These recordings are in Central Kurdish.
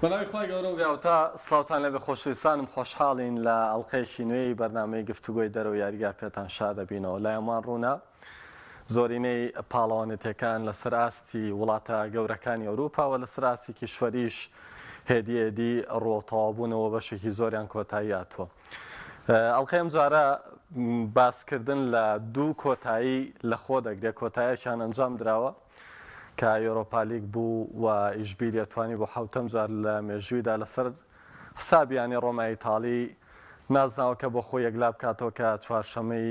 بەناوی خوای گەورە و بێهاوتا سڵاوتان لێبێ خۆشەویستانم خۆشحاڵین لە ئەڵقەیەکی نوێی بەرنامەی گفتوگۆی دەرەوەی یاریگا پێتان شادەبینەوە لایەمان ڕوونە زۆرینەی پاڵەوانێتیەکان لەسەر ئاستی وڵاتە گەورەکانی ئەوروپا و لەسەر ئاستی کیشوەریش هێدی هێدی ڕووەو تەواوبوونەوە بەشێکی زۆریان کۆتایی هاتووە. ئەڵقەی ئەمجارە باسکردن لە دوو کۆتایی لەخۆ دەگرێت، کۆتایەکیان ئەنجام دراوە کە یۆرۆپالیگ بوو و ئیشبیلیە توانی بۆ حەوتەم جار لە مێژوویدا لەسەر حسابی یانەی ڕۆمای ئیتاڵی نازناوەکە بۆ خۆی یەکلا بکاتەوە کە چوارشەممەی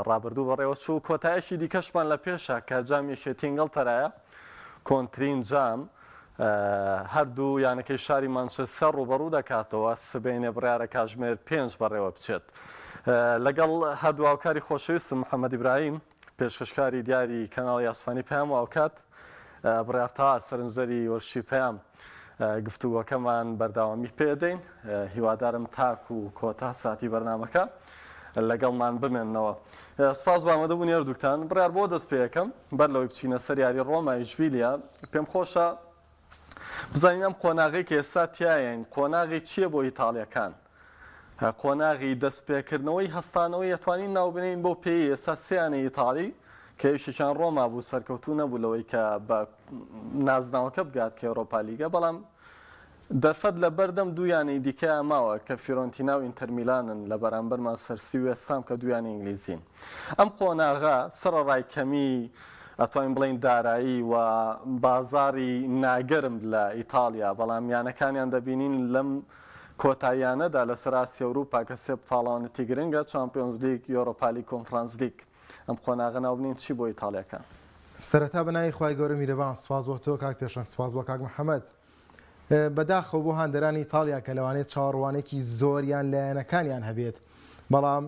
ڕابردوو بەڕێوەچوو. کۆتایەکی دیکەشمان لە پێشە کە جامی یەکێتی ئینگڵتەرایە، کۆنترین جام هەردوو یانەکەی شاری مانچستەر ڕووبەڕوو دەکاتەوە، سبەینێ بڕیارە کاژمێر پێنج بەڕێوەبچێت. لەگەڵ هەردوو هاوکاری خۆشەویستم محەمەد ئیبراهیم، پێشکەشکاری دیاری کەناڵی ئاسمانی پەیام و هاوکات بڕیار تەها سەرنجدەری وەرزشی پەیام گفتوگۆکەمان بەردەوامی پێدەین هیوادارم تاک و کۆتا ساتی بەرنامەکە لەگەڵمان بمێننەوە سپاس بۆ ئامادەبوونی هەردووکتان بڕیار بۆ دەست پێیەکەم بەر لەوەی بچینە سەر یاری ڕۆما ئیشبیلیا پێم خۆشە بزانین ئەم قۆناغەی کە ئێستا تیایین قۆناغی چییە بۆ ئیتاڵیەکان؟ قۆناغی دەستپێکردنەوەی هەستانەوەی ئەتوانین ناوبنێین بەو پێیەی ئێستا سێ یانەی ئیتاڵی کە یەکێکیان ڕۆما بوو سەرکەوتوو نەبوو لەوەی کە بە نازناوەکە بگات کە یۆرۆپا لیگە بەڵام دەرفەت لە بەردەم دوو یانەی دیکەیا ماوە کە فیرۆنتینا و ئینتەر میلانن لە بەرامبەر مانچستەر سیتی و وێستهام کە دوو یانەی ئینگلیزین. ئەم قۆناغە سەرەڕای کەمی ئەتوانین بڵێین دارایی و بازاڕی ناگەرم لە ئیتاڵیا بەڵام یانەکانیان دەبینین لەم کۆتاییانەدا لەسەر ئاستی ئەوروپا کە سێ پاڵەوانێتی گرنگە چامپیۆنزلیگ، یۆرۆپالیگ، کۆنفرانسلیگ ئەم قۆناغە ناوبنێین چی بۆ ئیتاڵیەکان؟ سەرەتا بەناوی خوای گەورە میرەبان سوپاس بۆ تۆ کاک پێشەنگ سوپاس بۆ کاک محمد بەداخەوە بۆ هاندەرانی ئیتاڵیا کە لەوانەیە چاوەڕوانێکی زۆریان لە یانەکانیان هەبێت بەڵام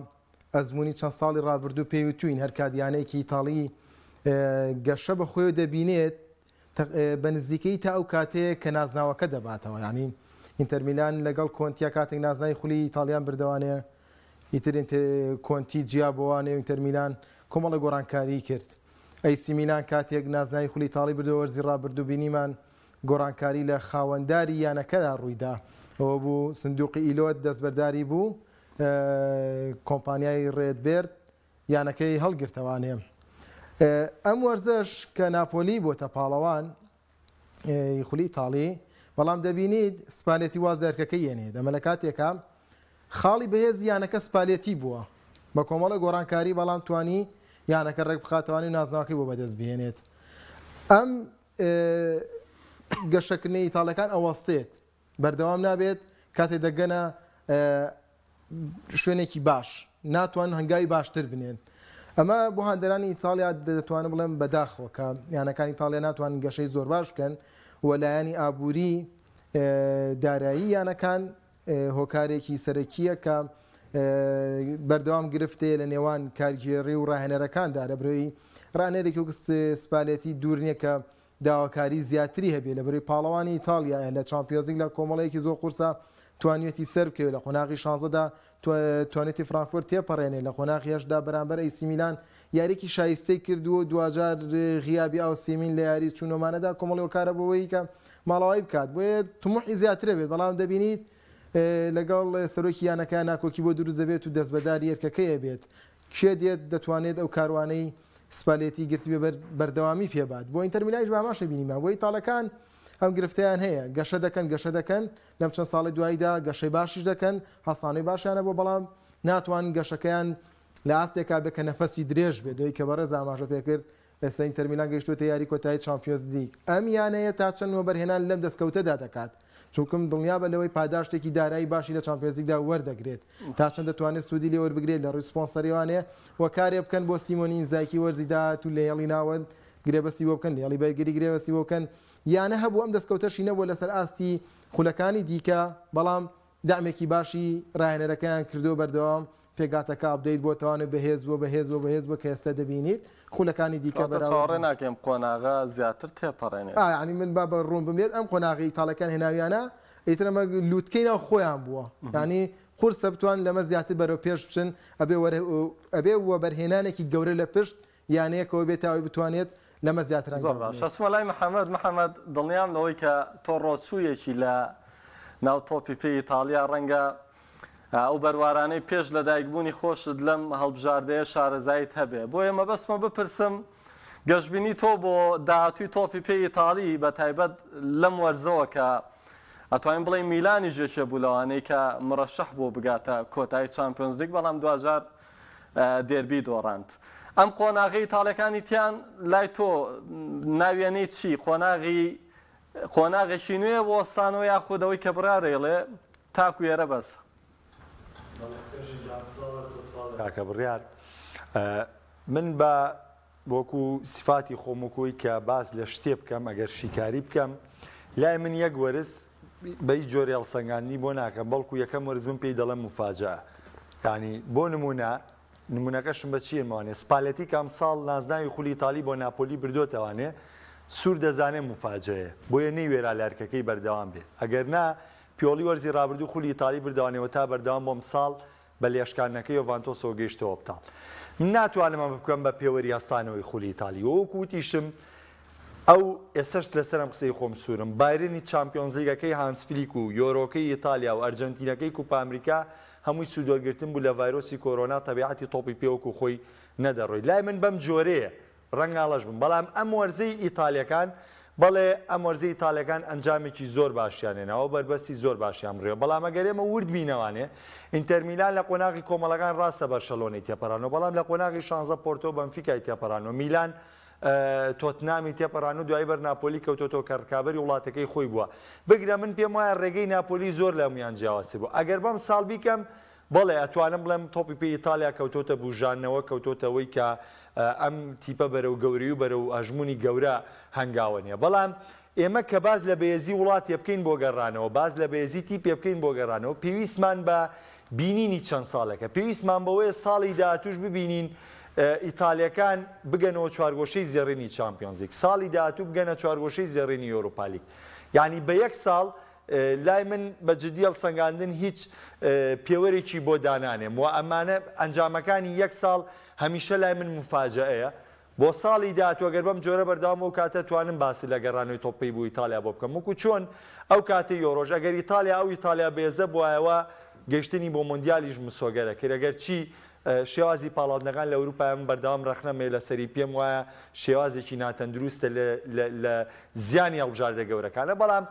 ئەزموونی چەند ساڵی ڕابردوو پێی وتوین هەرکات یانەیەکی ئیتاڵی گەشە بە خۆی دەبینێت بە نزیکەی تا ئەو کاتەیە کە نازناوەکە دەباتەوە یعنی ئینتەرمیلان لەگەڵ کۆنتیا کاتێک نازناوی خولی ئیتاڵیان بردەوانێ ئیتر کۆنتی جیا بۆوانێ و ئینتەرمیلان کۆمەڵە گۆڕانکاری کرد ئەیسی میلان کاتێک نازناوی خولی ئیتاڵی بردەوە وەرزی ڕابردوو بینیمان گۆڕانکاری لە خاوەنداری یانەکەدا ڕوویدا ئەوە بوو سندوقی ئیلۆت دەستبەرداری بوو کۆمپانیای ڕێدبێرد یانەکەی هەڵگرتەوانێ. ئەم وەرزەش کە ناپۆلی بۆتە پاڵەوان ی خولی ئیتاڵی، بەڵام دەبینیت سپالێتی واز لە ئەرکەکەی یەنێت، ئەمە لە کاتێکا خاڵی بەهێزی یانەکە سپالێتی بووە بە کۆمەڵێک گۆڕانکاری، بەڵام توانی یانەکە ڕێکبخاتەوانی و نازناوەکەی بۆ بەدەست بهێنێت. ئەم گەشەکردنەی ئیتاڵیەکان ئەوەستێت بەردەوام نابێت، کاتێ دەگەنە شوێنێکی باش ناتوانن هەنگاوی باشتر بنێن. ئەمە بۆ هاندەرانی ئیتاڵیا دەتوانم بڵێم بەداخەوە کە یانەکانی ئیتاڵیا ناتوانن گەشەی زۆر باش بکەن و لایەنی ئابووری دارایی یانەکان هۆکارێکی سەرەکییە کە بەردەوام گرفتەیە لە نێوان کارگێڕی و ڕاهێنەرەکاندا لەبرەوەی ڕانێرێکی وەک سپالێتی دوور نییە کە داواکاری زیاتری هەبێ لەبەرەی پاڵەوانی ئیتاڵیایە لە چامپیۆنزلیگ لە کۆمەڵەیەکی زۆر قورسە توانیویەتی سەربکەوێت لە قۆناغی شانزەدا توانیویەتی فرانکفۆرت تێپەڕێنێ لە قۆناغی هەشتدا بەرامبەر ئەیسی میلان یاریەکی شایستەی کردووە و دواجار غیابی ئاوسیمین لە یاری چوونەوەمانەدا کۆمەڵی هۆکارە بۆ ئەوەی کە ماڵاوایی بکات بۆیە تموحی زیاترە بێت بەڵام دەبینیت لەگەڵ سەرۆکی یانەکە ناکۆکی بۆ دروست دەبێت و دەستبەداری ئەرکەکەی ئەبێت کێ دێت دەتوانێت ئەو کاروانەی سپالێتی گرتبێ بەر بەردەوامی پێ بات؟ بۆ ئینتەر میلانیش بە هەمان شێوە بینیمان. بۆ ئیتاڵەکان ئەم گرفتەیان هەیە، گەشە دەکەن، گەشە دەکەن، لەم چەند ساڵەی دواییدا گەشەی باشیش دەکەن، هەستانەوەی باشیان هەبووە، بەڵام ناتوانن گەشەکەیان لە ئاستێکا بێت کە نەفەسی درێژ بێت، ئەوەی کە بەڕێز ئاماژە پێ کرد، ئێستا ئینتەر میلان گەیشتووەتە یاری کۆتایی چامپیۆنزلیگ. ئەم یانەیە تا چەند وەبەرهێنان لەم دەستکەوتەدا دەکات؟ چونکم دڵنیابە لەوەی پاداشتێکی دارایی باشی لە چامپیۆنزلیگدا وەردەگرێت. تا چەند دەتوانێت سوودی لێ وەربگرێت لە ڕووی سپۆنسەرییەوانێ و کارێ بکەن بۆ سیمۆنی ئینزاگی وەرزی داهاتوو لە هێڵی ناوەند گرێبەستی بۆ بکەن، لە هێڵی بەرگری گرێبەستی بۆ بکەن. یانە هەبوو ئەم دەستکەوتەشی نەبووە لەسەر ئاستی خولەکانی دیکە، بەڵام دەعمێکی باشی راهێنەرەکەیان کردووە بەردەوام پێکهاتەکە update بۆتەوانێ بەهێز بووە بەهێز بووە بەهێز بووە کە ئێستا دەبینیت خولەکانی دیکە کەواتە بەراورد چاوەڕێ ناکەی ئەم قۆناغە زیاتر تێپەڕێنێت؟ ئا یانی من با بە ڕوون بم لێت ئەم قۆناغەی ئیتاڵیەکان هێناویانە ئیتر ئەمە لوتکەی ناو خۆیان بووە یانی قورسە بتوان لەمە زیاتر بەرەو پێش بچن ئەبێ وەرە ئەبێ وەبەرهێنانێکی گەورە لە پشت یانەیەکەوە بێت تا ئەوەی بتوانێت لەمە زیاتر زۆر هەنگاو باشە بنێت. ئەچمە لای محەمەد، محەمەد دڵنیام لەوەی کە تۆ ڕۆچوویەکی لە. ناو تۆپی پێی ئیتاڵیا، ڕەنگە ئەو بەروارانەی پێش لەدایکبوونی خۆشت لەم هەڵبژاردەیە شارەزاییت هەبێ، بۆیە مەبەستمە بپرسم گەشبینی تۆ بۆ داهاتووی تۆپی پێی ئیتاڵی بەتایبەت لەم وەرزەوە کە ئەتوانین بڵێین میلانیش یەکێ بوو لەوانەی کە مرەشەح بوو بگاتە کۆتایی چامپیۆنزلیگ بەڵام دواجار دێربی دۆڕاند. ئەم قۆناغەی ئیتاڵیەکانی تیان لای تۆ ناویەنەی چی؟ قۆناغی قۆناغێکی نوێیە بۆ وەستانەوە یاخود ئەوەی کە بڕیار ئەیڵێ تاکو ئێرە بەسە؟ کاکە بڕیار من بە وەکو سیفاتی خۆم وەکو ئەوەی کە باس لە شتێ بکەم ئەگەر شیکاری بکەم لای من یەک وەرز بە هیچ جۆرێ هەڵسەنگاندنی بۆ ناکەم بەڵکو یەکەم وەرز من پێی دەڵێم موفاجەئە یانی بۆ نمونە نمونەکەشم بە چی ئەمەوانێ سپالێتی کە ئەمساڵ نازناوی خولی ئیتالی بۆ ناپۆلی بردۆتەوانێ سوور دەزانێ موفاجەیە بۆیە نەیوێرا لە ئەرکەکەی بەردەوام بێ ئەگەر نا پیۆڵی وەرزی ڕابردوو خولی ئیتالی بردەوانێ وە تا بەردەوام بۆ ئەمساڵ بە لێشکاندنەکەی یۆڤانتۆسەوە گەیشتە ئۆپتاڵ. من ناتوانم ئەمە بکەم بە پێوەری هەستانەوەی خولی ئیتالی و وەکو وتیشم ئەو ئێستەش لەسەر ئەم قسەی خۆم سوورم، بایرنی چامپیۆنزلیگەکەی هانس فلیک و یۆرۆکەی ئیتالیا و ئەرجەنتینەکەی کوپا ئەمریکا هەمووی سوودوەرگرتن بوو لە ڤایرۆسی کۆرۆنا تەبیعەتی تۆپی پێ وەکو خۆی نەدەڕۆی لای من بەم جۆرەیە ڕەنگاڵەش بم بەڵام ئەم وەرزەی ئیتالیەکان بەڵێ ئەم وەرزەی ئیتالیەکان ئەنجامێکی زۆر باشیان هێناوە بەربەستی زۆر باشیان بڕیوە بەڵام ئەگەر ئێمە ورد بینەوانێ ئینتەر میلان لە قۆناغی کۆمەڵەکان ڕاستە بەرشەلۆنەی تێپەڕانەوە بەڵام لە قۆناغی شانزە پۆرتۆ بەنفیکای تێپەڕانەوە میلان تۆتنامی تێپەڕان و دوایی بەر ناپۆلی کەوتۆتەوە کە ڕکابەری وڵاتەکەی خۆی بووە بگرە من پێم وایە ڕێگەی ناپۆلی زۆر لە هەموویان جیاوازتر بوو ئەگەر بەم ساڵ بیکەم بەڵێ ئەتوانم بڵێم تۆپی پێی ئیتالیا کەوتۆتە بوژاندنەوە، کەوتۆتە ئەوەی کە ئەم تیپە بەرەو گەورەی و بەرەو هەژموونی گەورە هەنگاوە نیە. بەڵام ئێمە کە باس لە بەهێزی وڵاتێ بکەین بۆ گەڕانەوە، باس لە بەهێزی تیپێ بکەین بۆ گەڕانەوە، پێویستمان بە بینینی چەند ساڵێکە. پێویستمان بەوەیە ساڵی داهاتووش ببینین ئیتالیەکان بگەنەوە چوارگۆشەی زێڕینی چامپیۆنزلیگ، ساڵی داهاتوو بگەنە چوارگۆشەی زێڕینی یۆرۆپالیگ. یانی بە یەک ساڵ لای من بە جدی هەڵسەنگاندن هیچ پێوەرێکی بۆ دانانێم و ئەمانە ئەنجامەکانی یەک ساڵ هەمیشە لای من موفاجەئەیە بۆ ساڵی داهاتوو ئەگەر بەم جۆرە بەردەوام ئەو کاتە توانم باس لە گەڕانەوەی تۆپی بۆ ئیتالیا بۆ بکەم وەکو چۆن ئەو کاتەی یۆرۆش ئەگەر ئیتالیا ئەو ئیتالیا بێزە بوایەوە گەیشتنی بۆ مۆندیالیش مسۆگەرە کرد ئەگەر چی شێوازی پاڵاوتنەکان لە ئەوروپا من بەردەوام ڕەخنەم هەیە لەسەری پێم وایە شێوازێکی ناتەندروستە لە لە لە زیانی هەڵبژاردە گەورەکانە بەڵام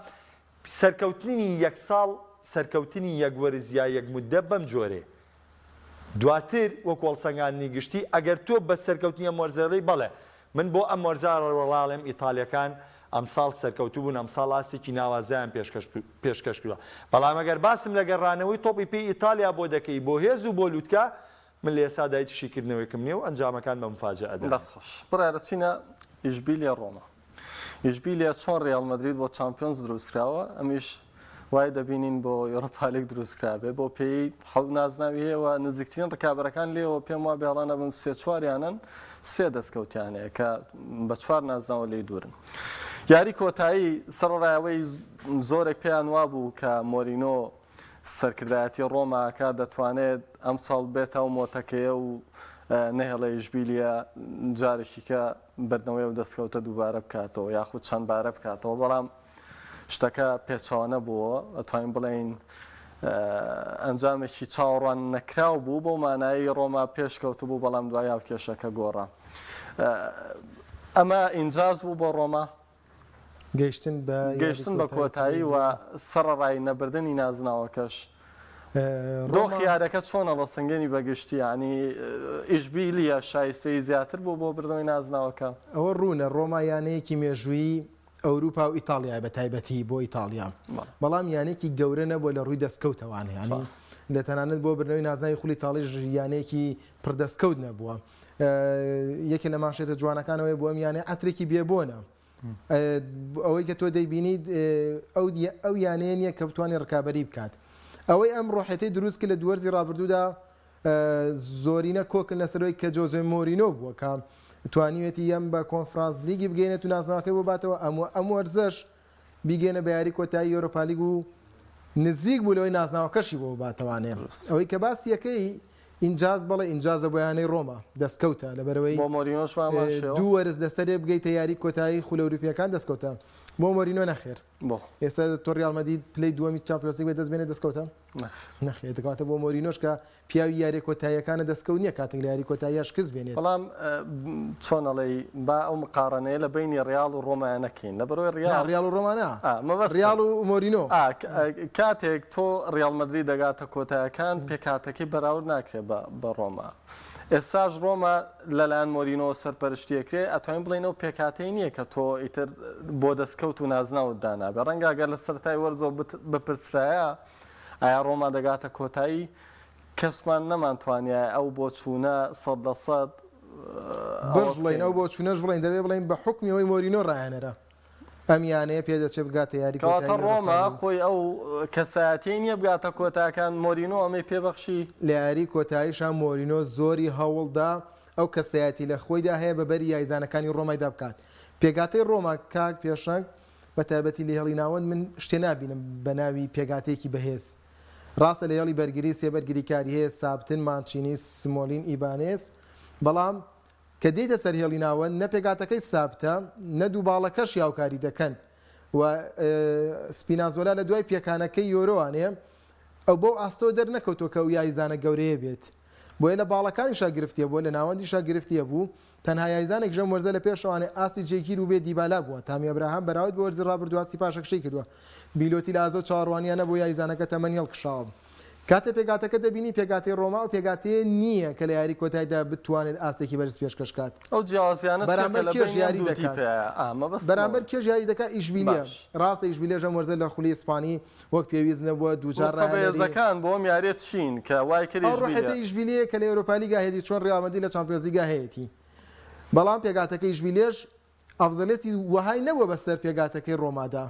سەرکەوتنی یەک ساڵ سەرکەوتنی یەک وەرز یا یەک موددە بەم جۆرەیە دواتر وەکو هەڵسەنگاندنی گشتی ئەگەر تۆ بە سەرکەوتنی ئەم وەرزە دەڵێی بەڵێ من بۆ ئەم وەرزە ڕەوەڵاڵێم ئیتالیەکان ئەمساڵ سەرکەوتوو بوون ئەمساڵ ئاستێکی ناوازەیان پێشکەش پێشکەش کردوە بەڵام ئەگەر باسم لە گەڕانەوەی تۆپی پێی ئیتالیا بۆ دەکەی بۆ هێز و بۆ لوتکە من لە ئێستادا هیچ شیکردنەوەیەکم نیە و ئەنجامەکان بە مفاجەئە دەبن. دەست خۆش. بڕیارە چینە ئیشبیلیە ڕۆما. ئیشبیلیە چۆن ڕیاڵ مەدرید بۆ چامپیۆنز دروستکراوە ئەمیش وای دەبینین بۆ یۆرۆپالیگ دروستکرابێ بۆ پێی حەوت نازناوی هەیە و نزیکترین ڕکابەرەکان لێەوە پێم وابێ هەڵە نەبم سێ چواریانن سێ دەستکەوتیان هەیە کە بە چوار نازناوە لێی دوورن یاری کۆتایی سەرەڕای ئەوەی زۆرێک پێیان وابوو کە مۆرینۆ سەرکردایەتی ڕۆماکە دەتوانێت ئەمساڵ بێتە ئەو مۆتەکەیە و نەهێڵێ ئیشبیلیە جارێکی کە بردنەوەی ئەو دەستکەوتە دووبارە بکاتەوە یاخود چەند بارە بکاتەوە بەڵام شتەکە پێچەوانە بووە ئەتوانین بڵێین ئەنجامێکی چاوەڕوان نەکراو بوو بەو مانایی ڕۆما پێشکەوتبوو بەڵام دوای هاوکێشەکە گۆڕا ئەمە ئینجاز بوو بۆ ڕۆما گەیشتن بە گەیشتن بە کۆتایی و سەڕەڕای نەبردنی نازناوەکەش دۆخی یارەکە چۆن هەڵەسەنگێنی بە گشتی یانی ئیشبیلیە شایستەیی زیاتر بوو بۆ بردنەوەی نازناوەکە؟ ئەوە ڕوونە ڕۆما یانەیەکی مێژوویی ئەوروپا و ئیتاڵیایە بە تایبەتی بۆ ئیتاڵیا بەڵام یانەیەکی گەورە نەبووە لە ڕووی دەستکەوتەوانە یانی لە تەنانەت بۆ بردنەوەی نازناوی خولی ئیتاڵیش یانەیەکی پڕ دەستکەوت نەبووە یەکێ لە مانشێتە جوانەکانەوەی بۆ ئەم یانەیە عەترێکی بێبۆنە ئەوەی کە تۆ دەیبینیت ئەو ئەو یانەیە نییە کە بتوانێت ڕکابەری بکات ئەوەی ئەم ڕۆحێتەی دروست کرد لە دووەرزی ڕابردوودا زۆرینە کۆکن لەسەرەوەی کە جۆزێ مۆرینۆ بووە کە توانیوێتی یەم بە کۆنفرانس لیگی بگەینێت و نازناوەکەی بۆ باتەوە ئەم ئەم وەرزەش بیگەینە بە یاری کۆتایی یۆرۆپالیگ و نزیک بوو لەوەی نازناوەکەشی بۆ بباتەوانێ. ئەوەی کە باسی ئەکەی ئینجاز بەڵێ ئینجازە بۆ یانەی ڕۆما دەستکەوتە لەبەرئەوەی بۆ مۆرینۆش بە هەمان شێوە. دوو وەرز لەسەرێ بگەیتە یاری کۆتایی خولە ئەوروپییەکان دەستکەوتە. بۆ مۆرینۆ نەخێر. بۆ؟ ئێستا تۆ ریال مەدرید پلەی دووەمی چامپیۆنزلیگ بەدەست بێنێ دەستکەوتە؟ نەخێر. نەخێر دەکاتە بۆ مۆرینۆش کە پیاوی یاریە کۆتاییەکانە دەستکەوت نییە کاتێک لە یاری کۆتاییە شکست بێنێت. بەڵام چۆن ئەڵێی با ئەو مقاڕەنەیە لە بەینی ریاڵ و رۆمایا نەکەین لەبەرئەوەی ریاڵ. نا ریاڵ و رۆما نا. ئا مەبەستم. ریاڵ و مۆرینۆ. ئا کاتێک تۆ ریاڵ مەدرید دەگاتە کۆتایەکان پێکهاتەکەی بەراورد ناکرێت بە بە رۆما. ئێستاش رۆما لەلایەن مۆرینۆوە سەرپەرشتی ئەکرێ ئەتوانین بڵێین ئەو پێکهاتەی نییە کە تۆ ئیتر بۆ دەستکەوت و نازناوت دانابێ ڕەنگە ئەگەر لە سەرەتای وەرزەوە بپرسرایە ئایا ڕۆما دەگاتە کۆتایی کەسمان نەمانتوانیایە ئەو بۆچوونە 100% بەش بڵێین ئەو بۆچوونەش بڵێین دەبێ بڵێین بە حوکمی ئەوەی مۆرینۆ ڕاهێنەرە ئەم یانەیە پێدەچێت بگاتە یاری کەواتە کۆتایی ڕۆما یۆرۆپا لیگ. خۆی ئەو کەسایەتیەی نییە بگاتە کۆتاکان مۆرینۆ ئەمەی پێبەخشی. لە یاری کۆتاییشا مۆرینۆ زۆری هەوڵدا ئەو کەسایەتی لە خۆیدا هەیە بە بەری یاریزانەکانی ڕۆمایدا بکات. پێکهاتەی ڕۆما کاک پێشەنگ بە تایبەتی لە هێڵی ناوەند من شتێ نابینم بە ناوی پێکهاتەیەکی بەهێز. ڕاستە لە هێڵی بەرگری سێ بەرگریکاری هەیە سابتن، مانچینی، سمۆلین، ئیبانێز بەڵام کە دێیتە سەر هێڵی ناوەند نە پێکهاتەکەی سابتە نە دوو باڵەکەشی هاوکاری دەکەن و سپینازۆلا لە دوای پێکانەکەی یۆرۆوانێ ئەو بەو ئاستەوە دەرنەکەوتووە کە ئەو یاریزانە گەورەیە بێت بۆیە لە باڵەکانیشا گرفتی هەبووە لە ناوەندیشا گرفتی هەبوو تەنها یاریزانێکیش ئەم وەرزە لە پێشەوانێ ئاستی جێگیر بووبێ دیبالا بووە تامی ئەبراهام بەراورد بە وەرزی ڕابردوو ئاستی پاشەکشەی کردووە بیلۆتی لە ئازەو چاوەڕوانیان نەبوو یاریزانەکە تەمەنی هەڵکشاوە کاتێ پێکهاتەکە دەبینی پێکهاتەی ڕۆما ئەو پێکهاتەیە نییە کە لە یاری کۆتایدا بتوانێت ئاستێکی بەرز پێشکەش کات. ئەو جیاوازیانە چیە کە بەرامبەر لە کێش بەینی ئەم یاری دوو دەکات؟ تیپەیە؟ ئا مەبەستم بەرامبەر ئەوەیە. کێش یاری دەکات؟ ئیشبیلیە. باش. ڕاستە ئیشبیلیەش ئەم وەرزە لە خولی ئیسپانی وەک پێویست نەبووە، دووجار نوقتە ڕاهێنەری. بەهێزەکان بۆ ئەم یاریە چین کە وای کرد ئەو ئیشبیلیە. ڕۆحێتەی ئیشبیلیەیە کە لە یۆرۆپالیگا هەیەتی چۆن ڕیاڵ مەدرید لە چامپیۆنزلیگا هەیەتی. بەڵام پێکهاتەکەی ئیشبیلیەش ئەفزەلیەتی وەهای نەبووە بەسەر پێکهاتەکەی ڕۆمادا.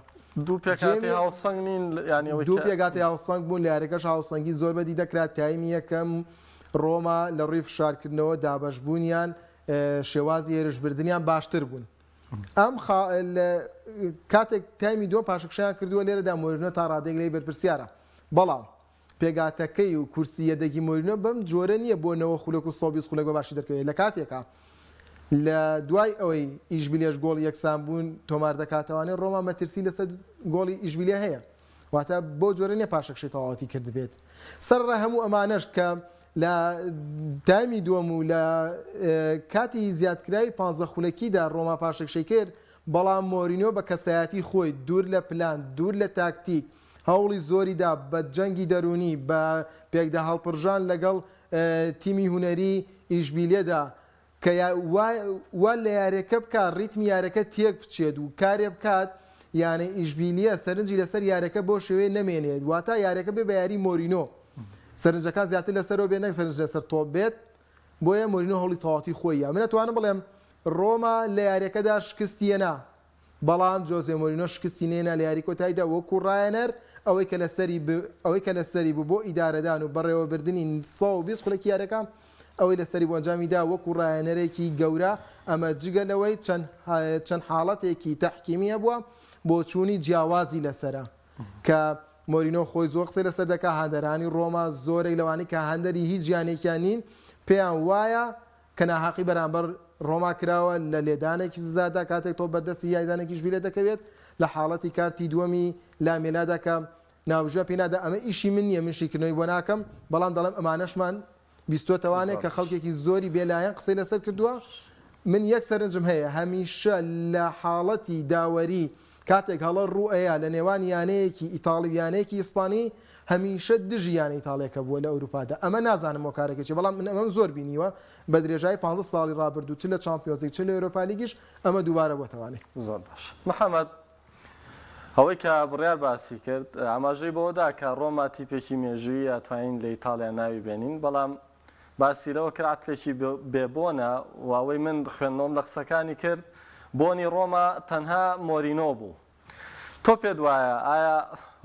دوو پێکهاتەی هاوسەنگ نین یانی ئەوەی دوو کە. پێکهاتەی هاوسەنگ بوون، لە یاریەکەش هاوسەنگی زۆر بەدی دەکرا، تایمی یەکەم ڕۆما لە ڕووی فشارکردنەوە، دابەشبوونیان، شێوازی هێرشبردنیان باشتر بوون. ئەم خا لە کاتێک تایمی دووەم پاشەکشەیان کردووە، لێرەدا مۆرینۆ تا ڕادەیەک لێی بەرپرسیارە، بەڵام پێکهاتەکەی و کورسی یەدەگی مۆرینۆ بەم جۆرە نییە بۆ 90 خولەک و 120 خولەک بە باشی دەرکەوێت لە کاتێکا لە دوای ئەوەی ئیشبیلیەش گۆڵی یەکسانبوون تۆمار دەکاتەوانێ ڕۆما مەترسی لەسەر گۆڵی ئیشبیلیە هەیە واتە بەو جۆرە نییە پاشەکشەی تەواوەتی کردبێت سەرەڕای هەموو ئەمانەش کە لە تایمی دووەم و لە کاتی زیادکراوی 15 خولەکیدا ڕۆما پاشەکشەی کرد بەڵام مۆرینۆ بە کەسایەتی خۆی دوور لە پلان دوور لە تاکتیک هەوڵی زۆری دا بە جەنگی دەروونی، بە پێکداهەڵپڕژان لەگەڵ تیمی هونەری ئیشبیلیەدا کە وا لە یاریەکە بکات ریتمی یاریەکە تێک بچێت و کارێ بکات یانەی ئیشبیلیە سەرنجی لەسەر یاریەکە بەو شێوەیە نەمێنێت واتا یاریەکە بێ بە یاری مۆرینۆ سەرنجەکان زیاتر لەسەرەوە بێت نەک سەرنج لەسەر تۆپ بێت بۆیە مۆرینۆ هەوڵی تەواوەتی خۆی یا من ئەتوانم بڵێم رۆما لە یاریەکەدا شکستی هێنا بەڵام جۆزێ مۆرینۆ شکستی نەهێنا لە یاری کۆتاییدا وەکو ڕاهێنەر ئەوەی کە لەسەری ئەوەی کە لەسەری بوو بۆ ئیدارەدان و بەڕێوەبردنی 120 خولەکی یاریەکە ئەوەی لەسەری بوو ئەنجامی دا وەکو ڕاهێنەرێکی گەورە ئەمە جگە لەوەی چەند چەند حاڵەتێکی تەحکیمی هەبووە بۆچوونی جیاوازی لەسەرە کە مۆرینۆ خۆی زۆر قسەی لەسەر دەکا هاندەرانی ڕۆما زۆرێک لەوانەی کە هاندەری هیچ یانێکیان نین پێیان وایە کە ناهەقی بەرامبەر ڕۆما کراوە لە لێدانێکی سزادا کاتێک تۆپ بەردەستی یاریزانێکی ئیشبیلیە دەکەوێت لە حاڵەتی کارتی دووەمی لامێلادا کە ناوبژیوان پێی نادا ئەمە ئیشی من نییە من شیکردنەوەی بۆ ناکەم بەڵام دەڵێم ئەمانەشمان بیستۆتەوانێ کە خەڵکێکی زۆری بێلایەن قسەی لەسەر کردووە من یەک سەرنجم هەیە هەمیشە لە حاڵەتی داوەری کاتێک هەڵە ڕوو ئەیا لە نێوان یانەیەکی ئیتاڵی و یانەیەکی ئیسپانی هەمیشە دژی یانە ئیتاڵیەکە بووە لە ئەوروپادا ئەمە نازانم هۆکارەکەی چیە بەڵام من ئەمەم زۆر بینیوە بە درێژایی پانزە ساڵی ڕابردوو چ لە چامپیۆنزلیگ چ لە یۆرۆپالیگیش ئەمە دووبارە بۆتەوانێ. زۆر باش محەمەد ئەوەی کە بڕیار باسی کرد ئاماژەی بەوەدا کە ڕۆما تیپێکی مێژوویە توانین لە ئیتاڵیا ناوی بێنین بەڵام باسی لەوە کرد عەترێکی بێ بۆنە و ئەوەی من خوێندنەوەم لە قسەکانی کرد بۆنی ڕۆما تەنها مۆرینۆ بوو. تۆ پێت وایە ئایا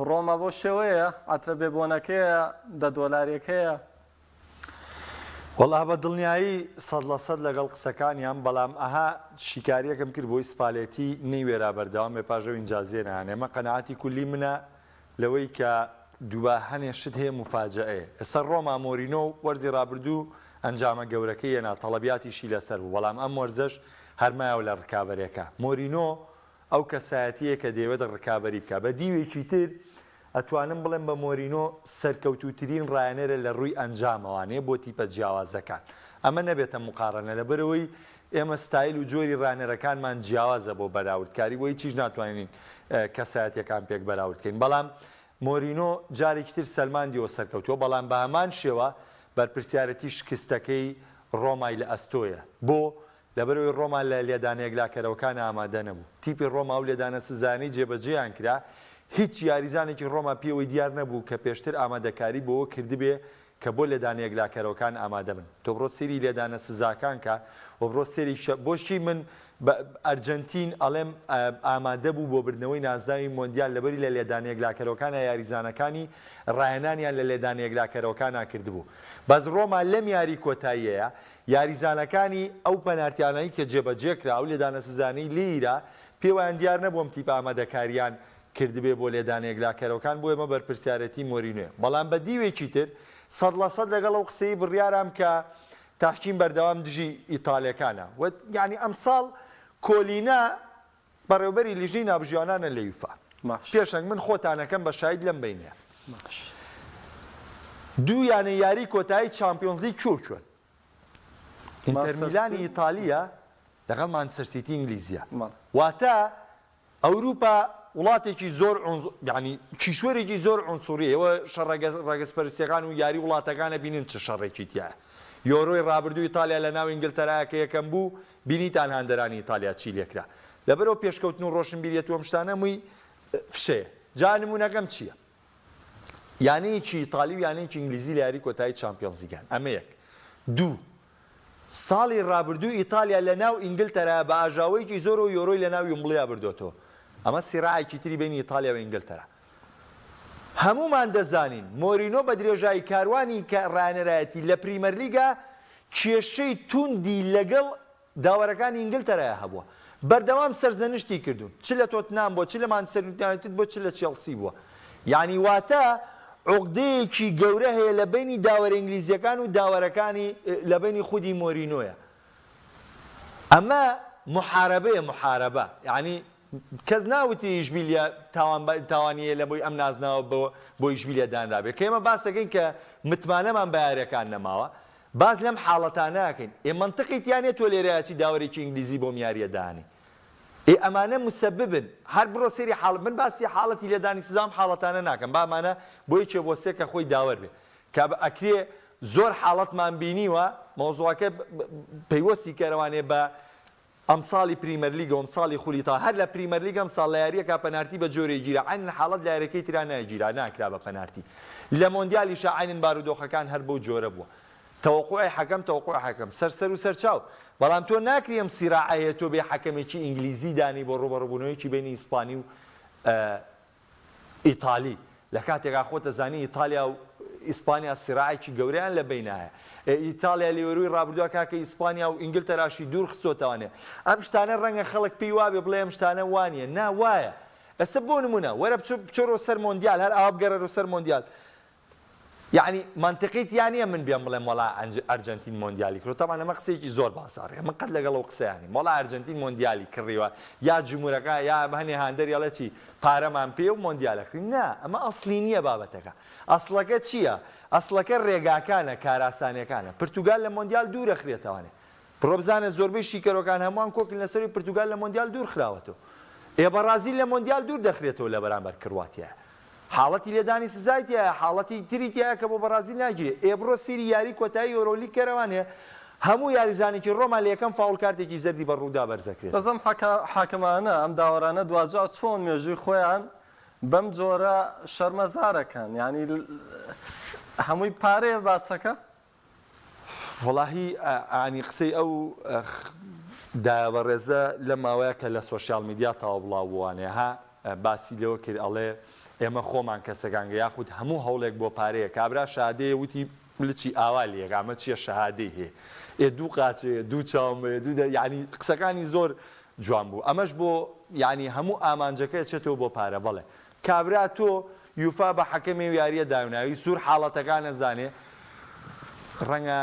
ڕۆما بەو شێوەیەیە؟ عەترە بێ بۆنەکەیە؟ دە دۆلاریەکەیە؟ وەڵا بە دڵنیایی 100% لەگەڵ قسەکانیام بەڵام ئەها شیکاریەکم کرد بۆی سپالێتی نەیوێرا بەردەوام بێ پاش ئەو ئینجازیە نەهانێ ئەمە قەناعەتی کولی منە لەوەی کە دوبا هەنێ شت هەیە موفاجەئەیە ئێستا ڕۆما مۆرینۆ وەرزی ڕابردوو ئەنجامە گەورەکەی هێنا تەڵەبیاتیشی لەسەر بوو بەڵام ئەم وەرزەش هەر مایەوە لە ڕکابەرێکە مۆرینۆ. ئەو کەسایەتییە کە دەیەوێت ڕکابەری بکات. بە دیوێکی تر ئەتوانم بڵێم بە مۆرینۆ سەرکەوتووترین ڕایەنەرە لە ڕووی ئەنجامەوانێ بۆ تیپە جیاوازەکان. ئەمە نەبێتە موقارەنە لەبەرئەوەی ئێمە ستایل و جۆری ڕانەرەکانمان جیاوازە بۆ بەراوردکاری و هیچیش ناتوانین کەسایەتیەکان پێک بەراورد کەین بەڵام مۆرینۆ جارێکی تر سەلماندیەوە سەرکەوتووە بەڵام بە هەمان شێوە بەرپرسیارەتی شکستەکەی ڕۆمای لە ئەستۆیە بۆ؟ لەبەرئەوەی ڕۆما لە لێدانە یەکلاکەرەوەکان ئامادە نەبوو تیپی ڕۆما ئەو لێدانە سزایانەی جێبەجێیان کرا هیچ یاریزانێکی ڕۆما پێوەی دیار نەبوو کە پێشتر ئامادەکاری بۆوە کردبێ کە بۆ لێدانە یەکلاکەرەوەکان ئامادە بن تۆ بڕۆ سەیری لێدانە سزاکان کە و بڕۆ سەیری شە بۆچی من بە ئەرجەنتین ئەڵێم ئامادە بوو بۆ بردنەوەی نازناوی مۆندیال لەبەری لە لێدانە یەکلاکەرەوەکانا یاریزانەکانی ڕاهێنانیان لە لێدانە یەکلاکەرەوەکانا کردبوو بەس ڕۆما لەم یاری کۆتاییەیا یاریزانەکانی ئەو پەنارتیانەی کە جێبەجێکرا ئەو لێدانە سزانەی لێیرا پێوەیان دیار نەبوو ئەم تیپە ئامادەکاریان کردبێ بۆ لێدانە یەکلاکەرەوەکان بۆیە ئەمە بەرپرسیارێتی مۆرینۆیە بەڵام بە دیوێکی تر 100% لەگەڵ ئەو قسەی بڕیارام کە تحکیم بەردەوام دژی ئیتالیەکانە و یانی ئەمساڵ کۆلینا بەڕێوبەری لیژنەی نابژیوانانە لە یوفا باش. پێشەنگ من خۆتانەکەم بە شاهید لەم بەینەیە باش. دوو یانەی یاری کۆتایی چامپیۆنزلیگ کوێ و کوێن ئینتەر میلانی ئیتالیە لەگەڵ مانچستەر سیتی ئینگلیزیە واتە ئەوروپا وڵاتێکی زۆر یانی کیشوەرێکی زۆر عونسوڕیە ئێوە شەڕە ڕەگەزپەرستیەکان و یاری وڵاتەکان ئەبینن چ شەڕێکی تیایە یۆرۆی ڕابردوو ئیتالیا لە ناو ئینگلتەرایە کە یەکەم بوو بینیتان هاندەرانی ئیتالیا چی لێکرا لەبەرئەوە پێشکەوتن و ڕۆشنبیریەت و ئەم شتانە هەمووی فشەیە جا نمونەکەم چیە یانەیەکی ئیتالی و یانەیەکی ئینگلیزی لە یاری کۆتایی چامپیۆنزلیگان ئەمە یەک دوو ساڵی رابردوو ئیتالیا لە ناو ئینگلتەرا بە ئاژاوەیەکی زۆرەوە یۆرۆی لە ناو ویمبڵیا بردۆتەوە. ئەمە سیراعێکی تری بەینی ئیتالیا و ئینگلتەرا. هەموومان دەزانین مۆرینۆ بە درێژایی کاروانی کە رایەنەرایەتی لە پریمەرلیگا کێشەی تووندی لەگەڵ داوەرەکانی ئینگلتەرایە هەبووە. بەردەوام سەرزەنشتی کردوون. چ لە تۆتنام بووە، چ لە مانچستەر یونایتد بووە، چ لە چێڵسی بووە. یانی واتە عوقدەیەکی گەورە هەیە لە بەینی داوەرە ئینگلیزییەکان و داوەرەکانی لە بەینی خودی مۆرینۆیە. ئەمە موحارەبەیە موحارەبە. یانی کەس ناوتی ئیشبیلیە تاوان تاوانییە لە بۆی ئەم نازناوە بۆ بۆ ئیشبیلیە دانرابێ. کە ئێمە باس دەکەین کە متمانەمان بە یارییەکان نەماوە، باس لەم حاڵەتانە ئەکەین. ئێ مەنتقی تیا نیە تۆ لێرە ئەچی داوەرێکی ئینگلیزی بۆم یاریە دانێی. ئێ ئەمانە مسەببن. هەر بڕۆ سەیری حاڵ من باسی حاڵەتی لێدانی سزا ئەم حاڵەتانە ناکەم با ئەمانە بۆ یەکێ بۆ سێ کە خۆی داوەر بێ. کە ئەکرێ زۆر حاڵەتمان بینیوە مەوزوعەکە پەیوەستی کەرەوانێ بە ئەمساڵی پریمەرلیگ و ئەمساڵی خولی تا هەر لە پریمەرلیگ ئەمساڵ لە یارییەکا پەنارتی بە جۆرێ گیرا عەینەن حاڵەت لە یاریەکەی ترا نەگیرا ناکرا بە پەنارتی لە مۆندیالیشا عەینەن بارودۆخەکان هەر بەو جۆرە بووە تەوەقوعی حەکەم تەوەقوعی حەکەم سەر سەر و سەرچاو بەڵام تۆ ناکری ئەم سیراعە هەیە تۆ بێ حەکەمێکی ئینگلیزی دانی بۆ ڕووبەڕووبوونەوەیەکی بەینی ئیسپانی و ئیتالی، لە کاتێکا خۆت ئەزانی ئیتالیا و ئیسپانیا سیراعێکی گەورەیان لە بەینایە. ئێ ئیتالیا لە یۆرۆی ڕابردووا کاکە ئیسپانیا و ئینگلتەراشی دوور خستۆتەوانێ. ئەم شتانە ڕەنگە خەڵک پێی وابێ بڵێ ئەم شتانە وانیە. نا وایە. ئێستا بۆ نموونە وەرە بچۆ بچۆرەوە سەر مۆندیال هەر ئاوا بگەڕێرەوە سەر مۆندیال. یەعنی مەنتقی تیا نیە من بێم بڵێم وەڵا ئەرجەنتین مۆندیالی کڕیوە تەبعەن ئەمە قسەیەکی زۆر بازاڕیە من قەت لەگەڵ ئەو قسەیە نیم وەڵا ئەرجەنتین مۆندیالی کڕیوە یا جمهورەکە یا هەنێ هاندەری ئەڵێ چی پارەمان پێیە و مۆندیال ئەکڕین نا ئەمە ئەسڵی نیە بابەتەکە ئەسڵەکە چیە ئەسڵەکە ڕێگاکانە کاراسانیەکانە پرتوگال لە مۆندیال دوور ئەخرێتەوانێ بڕۆ بزانە زۆربەی شیکەرۆکان هەمووان کۆکن لەسەروی پرتوگال لە مۆندیال دوور خراوەتەوە ئێ بەڕازیل لە مۆندیال دوور دەخرێتەوە لە بەرامبەر کڕواتیایە حاڵەتی لێدانی سزای تیایە حاڵەتی تری تیایە کە بۆ بەڕازیل ناگیرێ ئێ بڕۆ سیری یاری کۆتایی یۆرۆلیگ کەرەوانێ هەموو یاریزانێکی ڕۆما لە یەکەم فاوڵ کارتێکی زەردی بە ڕوودا بەرزەکرێتەوە. بەس ئەم حاکمانە ئەم داوەرانە دواجار چۆن مێژووی خۆیان بەم جۆرە شەرمەزارەکەن یانی هەمووی پارەیە باسەکە؟ وەڵاهی ئانی قسەی ئەو دایە بەڕێزە لەم ماوەیە کە لە سۆشیال میدیا تاوە بڵاو بووانێ ها باسی لەوە کرد ئەڵێ ئێمە خۆمان کەسەکان یاخود هەموو هەوڵێک بۆ پارەیە کابرا شادەیە وتی لچی ئاوا لێکا ئەمە چیە شەهادەی هەیە ئێ دوو قاچێ دوو چاوم هەیە دوو دە یانی قسەکانی زۆر جوان بوو ئەمەش بۆ یانی هەموو ئامانجەکە ئەچێتەوە بۆ پارە بەڵێ کابرا تۆ یوفا بە حەکەمێ و یاریە داوناوی سور حاڵەتەکان ئەزانێ. ڕەنگە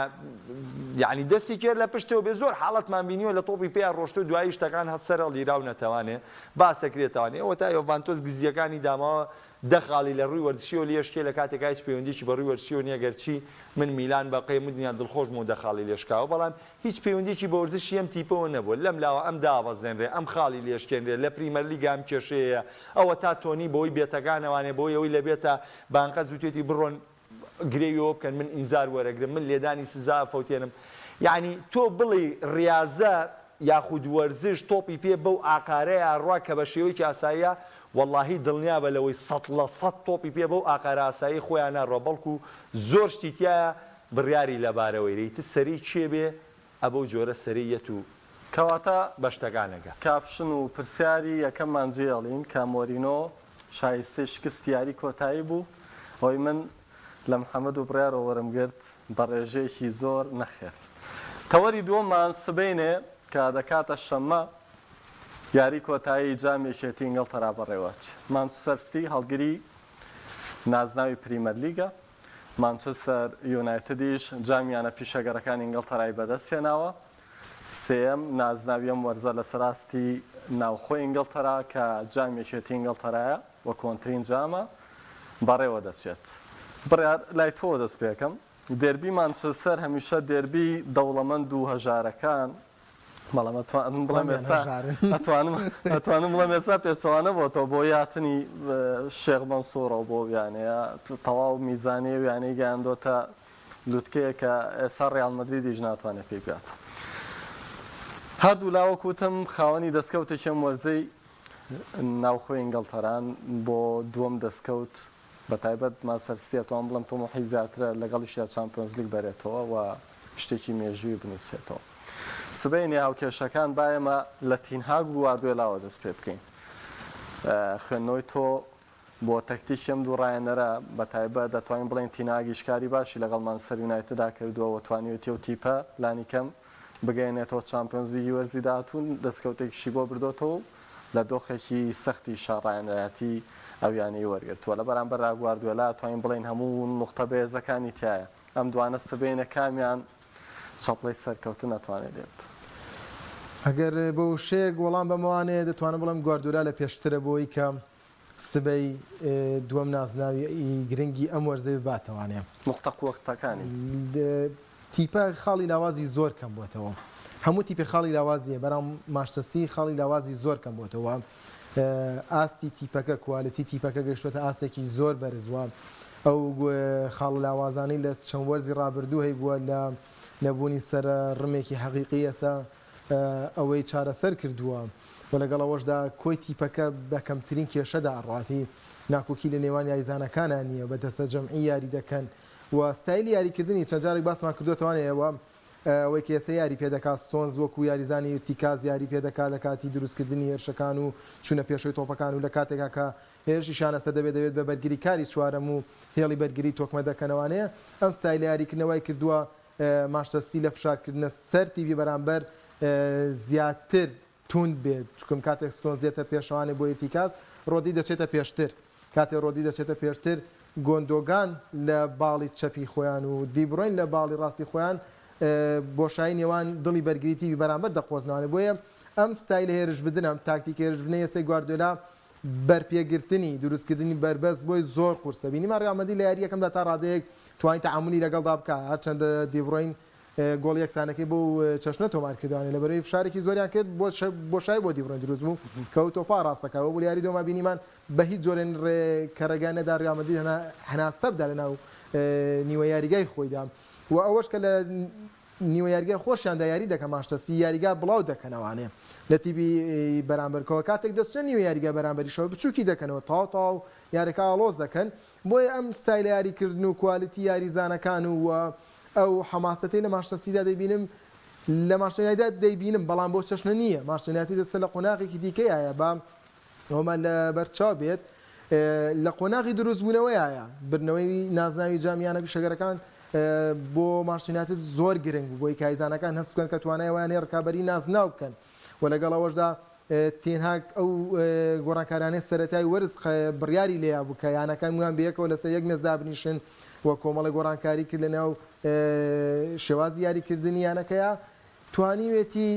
یانی دەستی کێر لە پشتەوە بێ زۆر حاڵەتمان بینیوە لە تۆپی پێیا ڕۆشتوو دوایی شتەکان هەر سەر هەڵگیراونەتەوانێ باسەکرێتەوانێ ئەوەتا یۆڤانتۆس گزییەکانی داماوە دە خاڵی لە ڕووی وەرزشیەوە لێ شکێ لە کاتێکا هیچ پەیوەندیەکی بە ڕووی وەرزشیەوە نیە گەرچی من میلان بە قەی دنیا دڵخۆشم و دە خاڵی لێ شکاوە بەڵام هیچ پەیوەندیەکی بە وەرزشی ئەم تیپەوە نەبووە لەم لاوە ئەم دابەزێنرێ ئەم خاڵی لێ شکێنرێ لە پریمەرلیگا ئەم کێشەیەیە ئەوەتا تۆنی بەوەی بێتەکانەوانێ بەوەی ئەوەی لە بێتە بانقەز وتێتی بڕۆن گرەوی ئەوە بکەن من ئینزار وەرەگرم من لێدانی سزا ئەفەوتێنم یەعنی تۆ بڵێی ڕیازە یاخود وەرزش تۆپی پێ بەو ئاقارەیا ئەڕوا کە بە شێوەیەکی ئاساییە وەڵاهی دڵنیابە لەوەی 100% تۆپی پێ بەو ئاقارە ئاسایی خۆیا ناڕوا بەڵکو زۆر شتی تیایە بڕیاری لەبارەوەی رێیتر سەرەی کێ بێ ئە بەو جۆرە سەرەی یەت و کەواتە بە شتەکان ئەگا. caption و پرسیاری یەکەممان جێڵین کە مۆرینۆ شایستەی شکستی یاری کۆتایی بوو، ئەوەی من لە محەمەد و بڕیارەوە وەرم گرت بە ڕێژەیەکی زۆر نەخێر. تەوەری دووەممان سبەینێ کە دەکاتە شەممە یاری کۆتایی جامی یەکێتی ئینگڵتەرا بەڕێوەچێ. مانچستەر ستی هەڵگری نازناوی پریمەرلیگە، مانچستەر یونایتدیش جامی یانە پیشەگەرەکانی ئینگڵتەرای بەدەستهێناوە. سێیەم نازناوی ئەم وەرزە لەسەر ئاستی ناوخۆی ئینگڵتەرا کە جامی یەکێتی ئینگڵتەرایە و کۆنترین جامە، بەڕێوەدەچێت. بڕیار لای تۆوە دەست پێکەم. دێربی مانچستەر هەمیشە دێربی دەوڵەمەند و هەژارەکان، بەڵام ئەتوانم بڵێم کامیان ئێستا هەژارن؟ ئەتوانم ئەتوانم بڵێم ئێستا پێچەوانە بۆتەوە بۆ یاتنی شێخ مەنسوڕەوە بۆ ئەو یانەیە تەواو میزانی ئەو یانەی گەیاندۆتە لوتکەیە کە ئێستا ڕیاڵ مەدریدیش ناتوانێت پێی بگات. هەردوولا وەک وتم خاوەنی دەستکەوتێکی ئەم وەرزەی ناوخۆی ئینگڵتەران بۆ دووەم دەستکەوت بەتایبەت مانچستەر سیتی ئەتوانم بڵێم تموحی زیاترە لەگەڵیشیا چامپیۆنزلیگ بەرێتەوە و شتێکی مێژووی بنووسێتەوە. سبەینێ هاوکێشەکان با ئێمە لە تین هاگ و گواردیۆلاوە دەست پێ بکەین. خوێندنەوەی تۆ بۆ تەکتیکی ئەم دوو ڕاهێنەرە، بەتایبەت دەتوانین بڵێین تین هاگیش کاری باشی لەگەڵ مانچستەر یونایتددا کردووە و توانیویەتی ئەو تیپە لانیکەم بگەیەنێتەوە چامپیۆنزلیگی وەرزی داهاتوو، دەستکەوتێکیشی بۆ بردۆتەوە و لە دۆخێکی سەختیشا ڕاهێنەرایەتی ئەو یانەی وەرگرتووە. لە بەرامبەردا گواردیۆلا توانین بڵێین هەموو نوقتە بەهێزەکانی تیایە. ئەم دوانە سبەینێ کامیان چەپڵەی سەرکەوتن ئەتوانێت لێ بدات؟ ئەگەر بە وشەیەک وەڵام بەمەوانەیە دەتوانم بڵێم گواردیۆلا لە پێشترە بۆی کە سبەی دووەم نازناوی گرنگی ئەم وەرزەی بباتەوانێ. نوقتە قوەتەکانی. تیپە خاڵی لاوازی زۆر کەم بۆتەوە هەموو تیپێ خاڵی لاوازی هەیە بەرام ماشتەستی خاڵی لاوازی زۆر کەم بۆتەوە ئاستی تیپەکە quality تیپەکە گەشتوەتە ئاستێکی زۆر بەرز وە ئەو خاڵە لاوازانەی لە چەند وەرزی ڕابردوو هەیبووە لە نەبوونی سەرە ڕمێکی حەقیقی ئێستا ئەوەی چارەسەر کردووە و لەگەڵ ئەوەشدا کۆی تیپەکە بە کەمترین کێشەدا ئەڕواتی ناکۆکی لە نێوان یاریزانەکانا نییە بە دەستەجەمعی یاری دەکەن و ستایلی یاریکردنی چەند جارێک باسمان کردووە توانێ و ئەوەی کە ئێستا یاری پێدەکات ستۆنز وەکو یاریزانی ئیرتیکاز یاری پێدەکات لە کاتی دروستکردنی هێرشەکان و چوونە پێشەوەی تۆپەکان و لە کاتێکا کە هێرشیشیان لەسەر دەبێت دەبێت بە بەرگریکاری چوارەم و هێڵی بەرگری تۆکمە دەکەنەوانەیە ئەم ستایلە یاریکردنە وای کردووە مانچستەر سیتی لە فشارکردنە سەر تیپی بەرامبەر زیاتر توند بێت چونکم کاتێک ستۆنز دێتە پێشەوانێ بۆ ئیرتیکاز ڕۆدری دەچێتە پێشتر کاتێ ڕۆدری دەچێتە پێشتر گۆندۆگان لە باڵی چەپی خۆیان و دیبرۆین لە باڵی ڕاستی خۆیان بۆشایی نێوان دڵی بەرگری تیپی بەرامبەر دەقۆزنەوانێ بۆیە ئەم ستایلە هێرشبردنە ئەم تاکتیکە هێرشبردنەی ئێستەی گواردیۆلا بەرپێگرتنی، دروستکردنی بەربەست بۆی زۆر قورسە. بینیمان ریال مەدرید لە یاری یەکەمدا تا ڕادەیەک توانی تەعامولی لەگەڵدا بکا، هەرچەندە دیبرۆین گۆڵی یەکسانەکەی بەو چەشنە تۆمار کردوانێ لەبەرئەوەی فشارێکی زۆریان کرد بۆ بۆشایی بۆ دیبرۆین دروست بوو کە ئەو تۆپە ڕاستەکە بوو لە یاری دووەما بینیمان بە هیچ جۆرێ ڕێ کە ڕێگای نەدا ریال مەدرید هەناسە بدا لەناو نیوە یاریگای خۆیدا و ئەوەش کە لە نیوە یاریگای خۆشیاندا یاری دەکەن مانچستەر سیتی یاریگا بڵاو دەکەنەوانێ لە تیپی بەرامبەر کەوە کاتێک دەچنە نیوە یاریگا بەرامبەریشەوە بچوکی دەکەنەوە تەواو تەواو یاریەکە ئاڵۆز دەکەن بۆیە ئەم ستایلە یاریکردن و quality یاریزانەکان و ئەو حەماسەتەی لە مانچستەر سیتیدا دەیبینم لە مانچستەر یونایتددا دەیبینم بەڵام بەو چەشنە نییە مانچستەر یونایتد ئێستا لە قۆناغێکی دیکەیایە با ئەوەمان لە بەرچاو بێت لە قۆناغی دروستبوونەوەیایە، بردنەوەی نازناوی جامی یانە پیشەگەرەکان بۆ مانچستەر یونایتد زۆر گرنگ بوو بۆی کە یاریزانەکان هەست بکەن کە توانای ئەوەیان هەیە ڕکابەری نازناو بکەن و لەگەڵ ئەوەشدا. تین هاگ ئەو گۆڕانکاریانەی سەرەتای وەرز بڕیاری لێیا بوو کە یانەکان هەموویان بەیەکەوە لەسەر یەک مێز دابنیشن و کۆمەڵێک گۆڕانکاری کرد لەناو شێوازی یاریکردنی یانەکەیا، توانیوێتی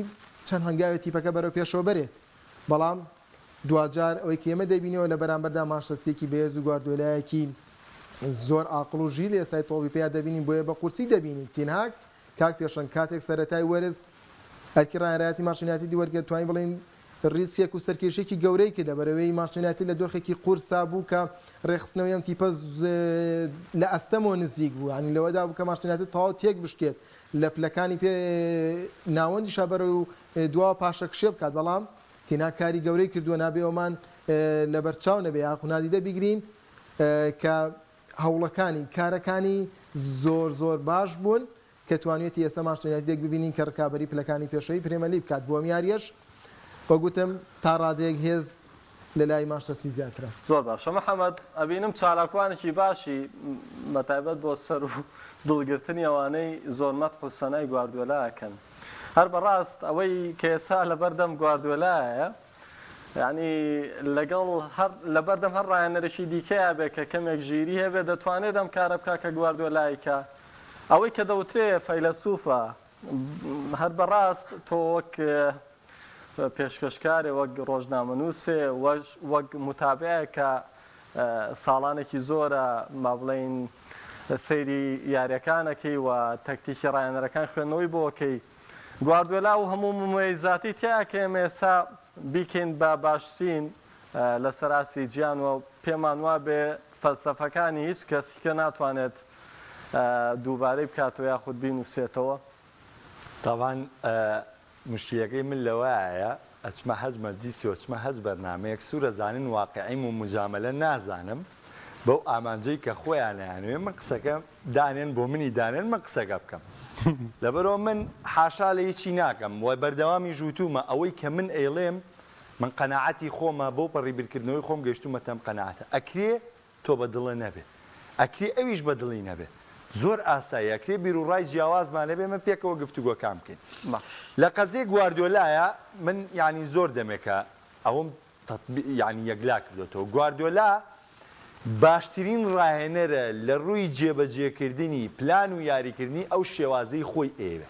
چەند هەنگاوێ تیپەکە بەرەو پێشەوە بەرێت، بەڵام دواجار ئەوەی کە ئێمە دەیبینیەوە لە بەرامبەردا مانچستەر سیتییەکی بەهێز و گواردیۆلایەکی زۆر ئاقڵ و ژیر لە ئێستای تۆپی پێیا دەبینین، بۆیە بە قورسی دەبینین تین هاگ کاک پێشەنگ کاتێک سەرەتای وەرز ئەرکی ڕاهێنەرایەتی مانچستەر یونایتدی وەرگرت توانی بڵێین ریسکێک و سەرکێشیەکی گەورەی کرد لەبەرئەوەی مانچستەر یونایتد لە دۆخێکی قورسا بوو کە رێکخستنەوەی ئەم تیپە لە ئەستەمەوە نزیک بوو یانی لەوەدا بوو کە مانچستەر یونایتد تەواو تێک بشکێت لە پلەکانی پێ ناوەندیشا بەرەو دواوە پاشەکشێ بکات بەڵام تین هاگ کاری گەورەی کردووە نابێ ئەومان لەبەرچاو نەبێ یاخو نادیدە بیگرین کە هەوڵەکانی کارەکانی زۆر زۆر باش بوون کە توانیویەتی ئێستا مانچستەر یونایتدێک ببینین کە رکابەری پلەکانی پێشەوەی پرێمەرلیگ بکات، بۆ ئەم یارییەش وەک وتم تا رادەیەک هێز لەلای مانچستەر سیتی زیاترە. زۆر باشە محەمەد، ئەبینم چالاکوانێکی باشی بەتایبەت بۆ سەر و دڵگرتنی ئەوانەی زۆر مەدح و سەنای گواردیۆلا ئەکەن. هەر بەڕاست ئەوەی کە ئێستا لەبەردەم گواردیۆلایە یانی لەگەڵ هەر لەبەردەم هەر ڕاهێنەرێکی دیکەیا بێ کە کەمێک ژیری هەبێ دەتوانێت ئەم کارە بکا کە گواردیۆلای کا. ئەوەی کە دەوترێ فەیلەسوفە هەر بەڕاست تۆ وەک پێشکەشکارێ وەک ڕۆژنامەنووسێ وەک متابعێک کە ساڵانێکی زۆرە با بڵێین سەیری یاریەکانەکەی و تەکتیکی ڕاهێنەرەکان خوێندنەوەی بۆ ئەکەی گواردیۆلا و هەموو مومەیزاتی تیایە کە ئێمە ئێستا بیکەین بە باشترین لەسەر ئاستی جیهان و پێمان وابێ فەلسەفەکانی هیچ کەسیکە ناتوانێت دووبارەی بکاتەوە یاخود بینوسێتەوە. تەبعەن موشکیلەکەی من لەوەیایە ئەچمە هەچ مەجلیسی و ئەچمە هەچ بەرنامەیەک سورە زانن واقیعیم و موجامەلە نازانم بەو ئامانجەی کە خۆیان ئەیانەوێ من قسەکە دانێن بۆ منی دانێن من قسەکە بکەم لەبەرئەوە من حاشا لە هیچی ناکەم و بەردەوامیش وتومە ئەوەی کە من ئەیڵێم من قەناعەتی خۆمە بەو پەڕی بیرکردنەوەی خۆم گەیشتومەتە ئەم قەناعەتە ئەکرێ تۆ بە دڵت نەبێ ئەکرێ ئەویش بە دڵی نەبێ زۆر ئاساییە ئەکرێ بیروڕای جیاوازمان هەبێ ئێمە پێکەوە گفتوگۆکان بکەین لە قەزیەی گواردیۆلایا من یانی زۆر دەمێکە ئەوەم تەتبیق یانی یەکلا کردۆتەوە گواردیۆلا باشترین ڕاهێنەرە لە ڕووی جێبەجێکردنی پلان و یاریکردنی ئەو شێوازەی خۆی ئەیەوێ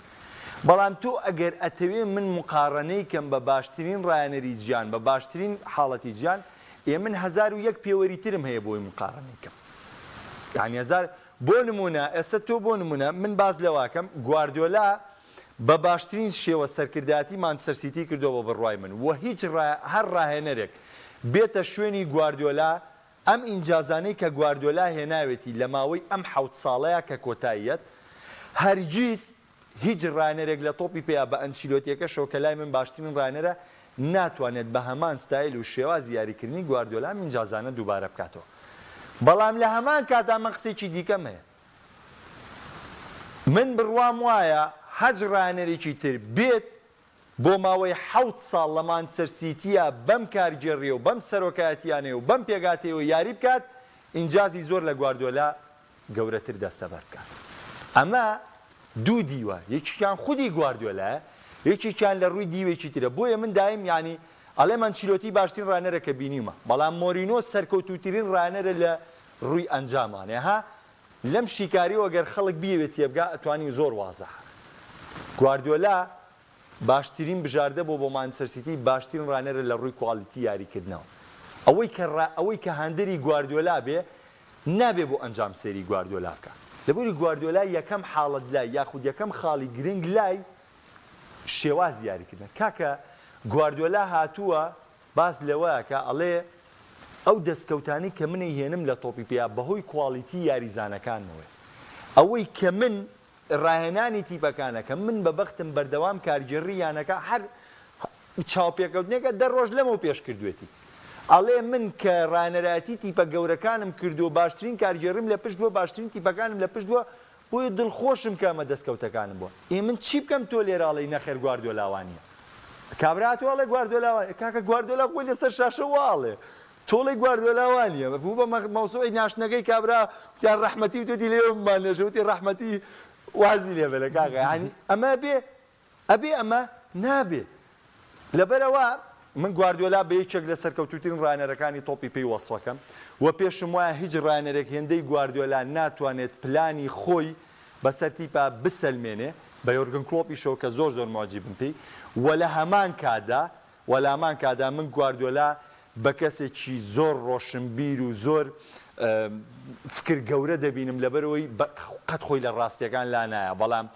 بەڵام تۆ ئەگەر ئەتەوێ من موقاڕەنەی کەم بە باشترین ڕاهێنەری جیان بە باشترین حاڵەتی جیان ئێ من 1001 پێوەری ترم هەیە بۆی موقاڕەنەی کەم یانی هەزار بۆ نمونە ئێستا تۆ بۆ نمونە من باس لەوەکەم گواردیۆلا بە باشترین شێوە سەرکردایەتی مانچستەر سیتی کردووە بە بڕوای من و هیچ هەر ڕاهێنەرێک بێتە شوێنی گواردیۆلا ئەم ئینجازانەی کە گواردیۆلا هێناوێتی لە ماوەی ئەم حەوت ساڵەیا کە کۆتاییەت هەرگیز هیچ ڕاهێنەرێک لە تۆپی پێیا بە ئەنچیلۆتیەکەشەوە کە لای من باشترین ڕاهێنەرە ناتوانێت بە هەمان ستایل و شێوازی یاریکردنی گواردیۆلا ئەم ئینجازانە دووبارە بکاتەوە بەڵام لە هەمان کاتا من قسەیەکی دیکەم هەیە من بڕوام وایە هەچ ڕاهێنەرێکی تر بێت بۆ ماوەی حەوت ساڵ لە مانچستەر سیتییە بەم کارگێڕییە و بەم سەرۆکایەتییانەی و بەم پێکهاتەیەوە یاری بکات ئینجازی زۆر لە گواردیۆلا گەورەتر دەستەبەر بکات. ئەمە دوو دیوە، یەکێکیان خودی گواردیۆلایە، یەکێکیان لە ڕووی دیوێکی ترە. بۆیە من دایم یانی ئەڵێم ئەنچیلۆتی باشترین ڕاهێنەرە کە بینیومە، بەڵام مۆرینۆ سەرکەوتووترین ڕاهێنەرە لە ڕووی ئەنجامانێ ها لەم شیکاریەوە گەر خەڵک بیەوێت تێبگا ئەتوانی زۆر وازحە گواردیۆلا باشترین بژاردە بۆ بۆ مانچستەر سیتی باشترین ڕانەرە لە ڕووی کوالیتی یاریکردنەوە ئەوەی کە ڕا ئەوەی کە هاندەری گواردیۆلا بێ نابێ بۆ ئەنجام سەیری گواردیۆلا بکا لەبەری گواردیۆلا یەکەم حاڵەت لای یاخود یەکەم خاڵی گرنگ لای شێوازی یاریکردنە کاکە گواردیۆلا هاتووە باس لەوە ئەکا ئەڵێ ئەو دەستکەوتانەی کە من ئەیهێنم لە تۆپی پێیا بەهۆی کواڵیتی یاریزانەکانمەوەیە ئەوەی کە من ڕاهێنانی تیپەکان ئەکەم من بە بەختم بەردەوام کارگێڕی یانەکە هەر چاوپێکەوتنێکە دە ڕۆژ لەمەو پێش کردوێتی ئەڵێ من کە ڕاهێنەرایەتی تیپە گەورەکانم کردووە باشترین کارگێڕیم لە پشت بووە باشترین تیپەکانم لە پشت بووە بۆیە دڵخۆشم کە ئەمە دەستکەوتەکانم بووە. ئێ من چی بکەم تۆ لێرە ئەڵێی نەخێر گواردیۆلا وا نییە. کابرا هاتووە ئەڵێ گواردیۆلا وا نییە. کاکە گواردیۆلا خۆی لەسەر شاشە وا ئەڵێ. تۆ ئەڵێی گواردیۆلا وا نییە. بوو بە مەوزوعی ناشتنەکەی کابرا وتیان ڕەحمەتی وتویەتی لێوە بماننێژە وتی ڕەحمەتی وازی لێ بەرە کاکە یانی ئەمە ئەبێ ئەبێ ئەمە نابێ. لەبەرئەوە. من گواردیۆلا بە یەکێک لە سەرکەوتووترین ڕاهێنەرەکانی تۆپی پێی وەسفەکەم و پێشم وایە هیچ ڕاهێنەرێک هێندەی گواردیۆلا ناتوانێت پلانی خۆی بەسەر تیپا بسەلمێنێ، بە یۆرگن کلۆپیشەوە کە زۆر زۆر موعجیبم پێی و لە هەمان کاتدا و لە هەمان کاتدا من گواردیۆلا بە کەسێکی زۆر ڕۆشنبیر و زۆر فکر گەورە دەبینم لەبەرئەوەی قەت خۆی لە ڕاستیەکان لانایە بەڵام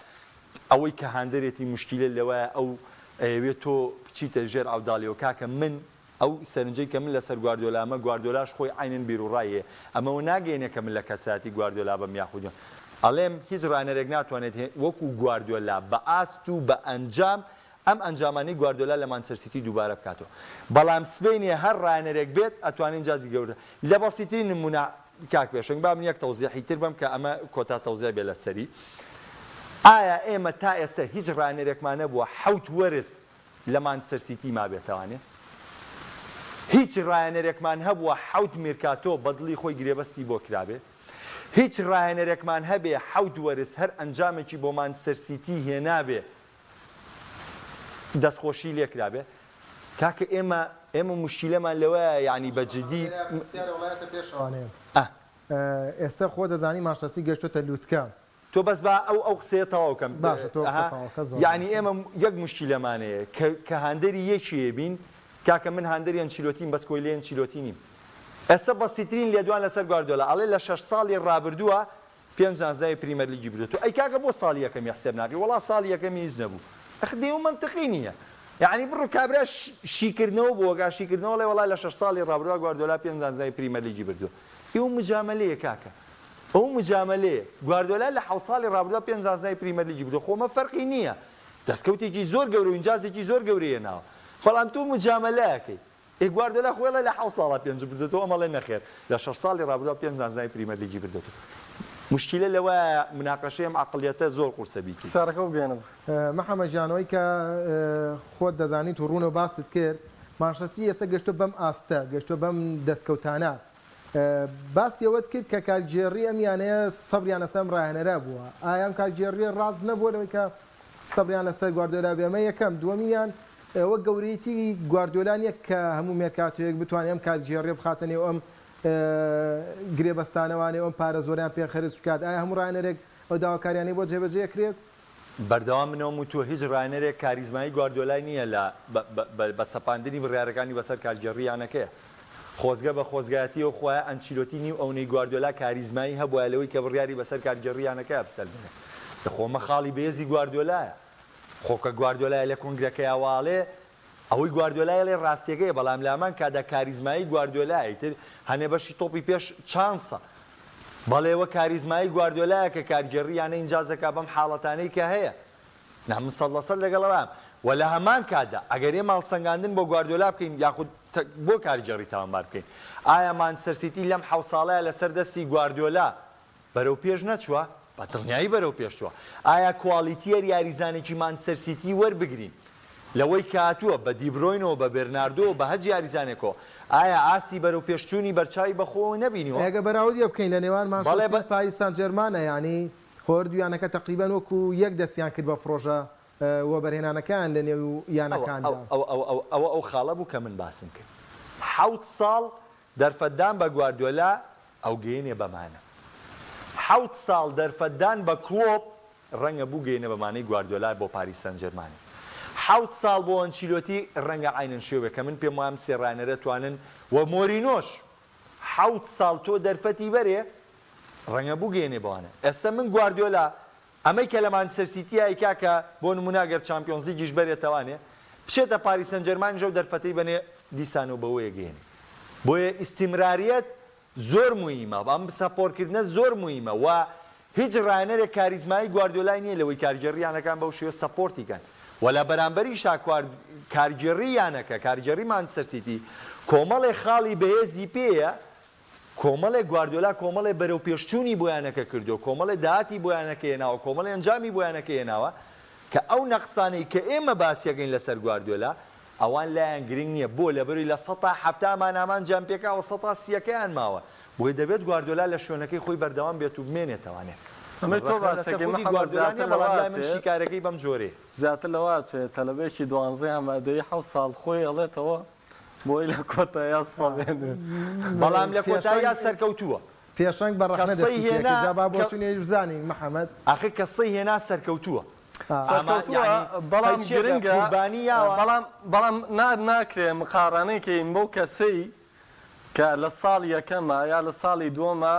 ئەوەی کە هاندەرێتی موشکیلە لەوایە ئەو ئەیەوێ تۆ بچیتە ژێر عەوداڵیەوە کاکە من ئەو سەرنجەی کە من لەسەر گواردیۆلامە گواردیۆلاش خۆی عەینەن بیروڕای هەیە ئەمە ئەوە ناگەیەنێ کە من لە کەسایەتی گواردیۆلا بم یاخود ئەڵێم هیچ ڕاهێنەرێک ناتوانێت وەکو گواردیۆلا بە ئاست و بە ئەنجام ئەم ئەنجامانەی گواردیۆلا لە مانچستەر سیتی دووبارە بکاتەوە بەڵام سبەینێ هەر ڕاهێنەرێک بێت ئەتوانێ ئینجازی گەورە لە بەسیترین نمونە کاک پێشەنگ با من یەک تەوزیحی تر بەم کە ئەمە کۆتا تەوزیح بێ لەسەری ئایا ئێمە تا ئێستا هیچ ڕاهێنەرێکمان نەبووە حەوت وەرز لە مانچستەر سیتی مابێتەوانێ؟ هیچ ڕاهێنەرێکمان هەبووە حەوت میرکاتۆ بە دڵی خۆی گرێبەستی بۆ کرابێ؟ هیچ ڕاهێنەرێکمان هەبێ حەوت وەرز هەر ئەنجامێکی بۆ مانچستەر سیتی هێنابێ دەستخۆشی لێکرابێ؟ کاکە ئێمە ئێمە موشکیلەمان لەوەیە یانی بە جدی. پرسیارە وڵایەتە پێشەوانەیە ئێستا خۆ دەزانی مانچستەر گەشتۆتە لوتکە. تۆ بەس با ئەو ئەو قسەیە تەواو کەم. باشە تۆ قسە تەواو کە زۆر یانی ئێمە یەک موشکیلەمان هەیە کە کە هاندەری یەکێ بین کاکە من هاندەری ئەنچیلۆتیم بەس کۆیلەی ئەنچیلۆتی نیم ئێستا بەسیترین لێدوان لەسەر گواردیۆلا ئەڵێ لە شەش ساڵی ڕابردووە پێنج نازناوی پریمەرلیگی بردووە تۆ ئەی کاکە بۆ ساڵی یەکەمی حسێب ناکەی وەڵا ساڵی یەکەمی هیچ نەبوو ئەخ دەی ئەوە مەنتقی نییە یەعنی بڕۆ کابرا شیکردنەوە بۆ ئەکا شیکردنەوە ئەڵێ وەڵا لە شەش ساڵی ڕابردووە گواردیۆلا پێنج نازناوی پریمەرلیگی بردووە ئێوە مجامەلەیە کاکە ئەوە مجامەلەیە گواردیۆلا لە حەوت ساڵی ڕابردووە پێنج نازناوی پریمەرلیگی بردووە خۆ ئەمە فەرقی نییە دەستکەوتێکی زۆر گەورە و ئینجازێکی زۆر گەورەی هێناوە بەڵام تۆ مجامەلە ئەکەی ئێ گواردیۆلا خۆی ئەڵێ لە حەوت ساڵا پێنج بردۆتەوە ئەم ئەڵێ نەخێر لە شەش ساڵی ڕابردووا پێنج نازناوی پریمەر لیگی بردۆتەوە. موشکیلە لەوەیە مناقەشەی ئەم عەقڵیەتە زۆر قورسە بیکەی. پرسیارەکە بگەیەنە. محەمەد ژیان ئەوەی کە خۆت دەزانیت و ڕوونە و باست کرد مانچستەر ئێستا گەشتووە بەم ئاستە گەشتووە بەم دەستکەوتانە باسی ئەوەت کرد کە کارگێڕی ئەم یانەیە سەبریان لەسەر ئەم ڕاهێنەرە بووە ئایا ئەم کارگێڕیە ڕاست نەبووە لەوەی کە سەبریان لەسەر گواردیۆلا بێ ئەمە یەکەم دووەمیان ئەوە گەورەیەتی گواردیۆلا نیە کە هەموو مێرکاتۆیەک بتوانێت ئەم کارگێڕیە بخاتە نێو ئەم گرێبەستانەوە نێو ئەم پارە زۆرەیان پێ خەرج بکات ئایا هەموو ڕاهێنەرێک ئەو داواکاریانەی بۆ جێبەجێ ئەکرێت؟ بەردەوام من ئەوەم وتووە هیچ ڕاهێنەرێک کاریزمایی گواردیۆلای نییە لە بە سەپاندنی بڕیارەکانی بەسەر کارگێڕی یانەکەیە. خۆزگە بە خۆزگایەتی ئەو خوایە ئەنچیلۆتی نیو ئەونەی گواردیۆلا کاریزمایی هەبوایە لەوەی کە بڕیاری بەسەر کارگێڕی یانەکەیا بسەلمێنێ. خۆ ئەمە خاڵی بەهێزی گواردیۆلایە. خۆ کە گواردیۆلای لە کۆنگرەکەیا وا ئەڵێ ئەوەی گواردیۆلا ئەڵێ ڕاستیەکەیە بەڵام لە هەمان کاتدا کاریزمایی گواردیۆلایە ئیتر هەنێ بەشی تۆپی پێش چانسە بەڵێ وە کاریزمایی گواردیۆلایە کە کارگێڕی یانە ئینجاز دەکا بەم حاڵەتانەی کە هەیە نا من سەد لە سەد لەگەڵ ئەوام وە لە هەمان کاتدا ئەگەر ئێمە هەڵسەنگاندن بۆ گواردیۆلا بکەین یاخود بۆ کارگێڕی تاوانبار بکەین ئایا مانچستەر سیتی لەم حەوت ساڵەیا لەسەر دەستی گواردیۆلا بەرەو پێش نەچووە؟ بە دڵنیایی بەرەو پێش چووە. ئایا کوالیتی هەر یاریزانێکی مانچستەر سیتی وەربگرین لەوەی کە هاتووە، بە دیبرۆینەوە، بە بێرناردۆوە، بە هەچ یاریزانێکەوە، ئایا ئاستی بەرەو پێشچوونی بەرچاوی بەخۆوە نەبینیوە؟ ئەگەر بەراوردی بکەین لە نێوان بەڵێ مانچستەر بە. و پاریس سان جێرمانە یانی هەردوو یانەکە تەقریبەن وەکو یەک دەستیان کرد بە پڕۆژە وەبەرهێنانەکەیان لە نێو ئەوە یانەکاندا. ئەوە ئەوە ئەوە ئەوە ئەو خاڵە بوو کە من باسم کرد. حەوت ساڵ دەرفەتدان بە گواردیۆلا ئەوگەیەنێ بەمانە. حەوت ساڵ دەرفەتدان بە کڵۆپ رەنگە بوگەیەنێ بە مانەی گواردیۆلا بۆ پاریس سانجێرمانی. حەوت ساڵ بۆ ئەنچیلۆتی رەنگە عەینەن شێوێ کە من پێم وایە ئەم سێ راهێنەرە توانن و مۆرینۆش حەوت ساڵ تۆ دەرفەتی بەرێ رەنگە بوگەیەنێ بەوانە. ئێستا من گواردیۆلا ئەمەی کە لە مانچستەر سیتی ئەیکا کە بۆ نموونە ئەگەر چامپیۆنزلیگیش بەرێ تەوانێ بچێتە پاریس سەنجێرمانیش ئەو دەرفەتەی بەنێ دیسانەوە بەوەیە گەیەنێ. بۆیە ئیستیمراریەت زۆر مویمە ئەم support کردنە زۆر مویمە و هیچ ڕاهێنەرێک کاریزمایی گواردیۆلای نییە لەوەی کارگێڕی یانەکان بەو شێوە support ی کەن و لە بەرامبەریشا کارگێڕی یانەکە کارگێڕی مانچستەر سیتی کۆمەڵێ خاڵی بەهێزی پێیە کۆمەڵێ گواردیۆلا کۆمەڵێ بەرەوپێشچوونی بۆ یانەکە کردووە، کۆمەڵێ داهاتی بۆ یانەکە هێناوە، کۆمەڵێ ئەنجامی بۆ یانەکە هێناوە کە ئەو نەقسانەی کە ئێمە باسیەکەین لەسەر گواردیۆلا ئەوان لایان گرنگ نییە، بۆ؟ لەبەرئەوەی لە سەتا حەفتا ئامانجیان پێکاوە سەتا سییەکەیان ماوە، بۆیە دەبێت گواردیۆلا لە شوێنەکەی خۆی بەردەوام بێت و بمێنێتەوانێ. ئەمەی تۆ ڕەخنەم لەسەر باسەکەی خودی محەمەد گواردیۆلا نییە زیاتر لەوە بەڵام لای من ئەچێ شیکارەکەی بەم جۆرەیە. زیاتر لەوە ئەچێ تەلەبەیەکی دوانزەی ئامادەیی حەوت ساڵ خۆی ئەڵێتەوە بۆی لە کۆتاییا سەبێنێ. بەڵام لە کۆتاییا پێشەنگ سەرکەوتووە. پێشەنگ بە کە ڕەخنە سەی دەستی پێ هێنا کرد جا با کە بۆچوونیش بزانین محەمەد. ئاخر کە سەی هێنا سەرکەوتووە. ئاما سەرکەوتووە یانی بەڵام قەیچێکە گرنگە قوربانی یاوە. بەڵام بەڵام نا ناکرێ مقاڕەنەی کەین بەو کەسەی کە لە ساڵی یەکەما یا لە ساڵی دووەما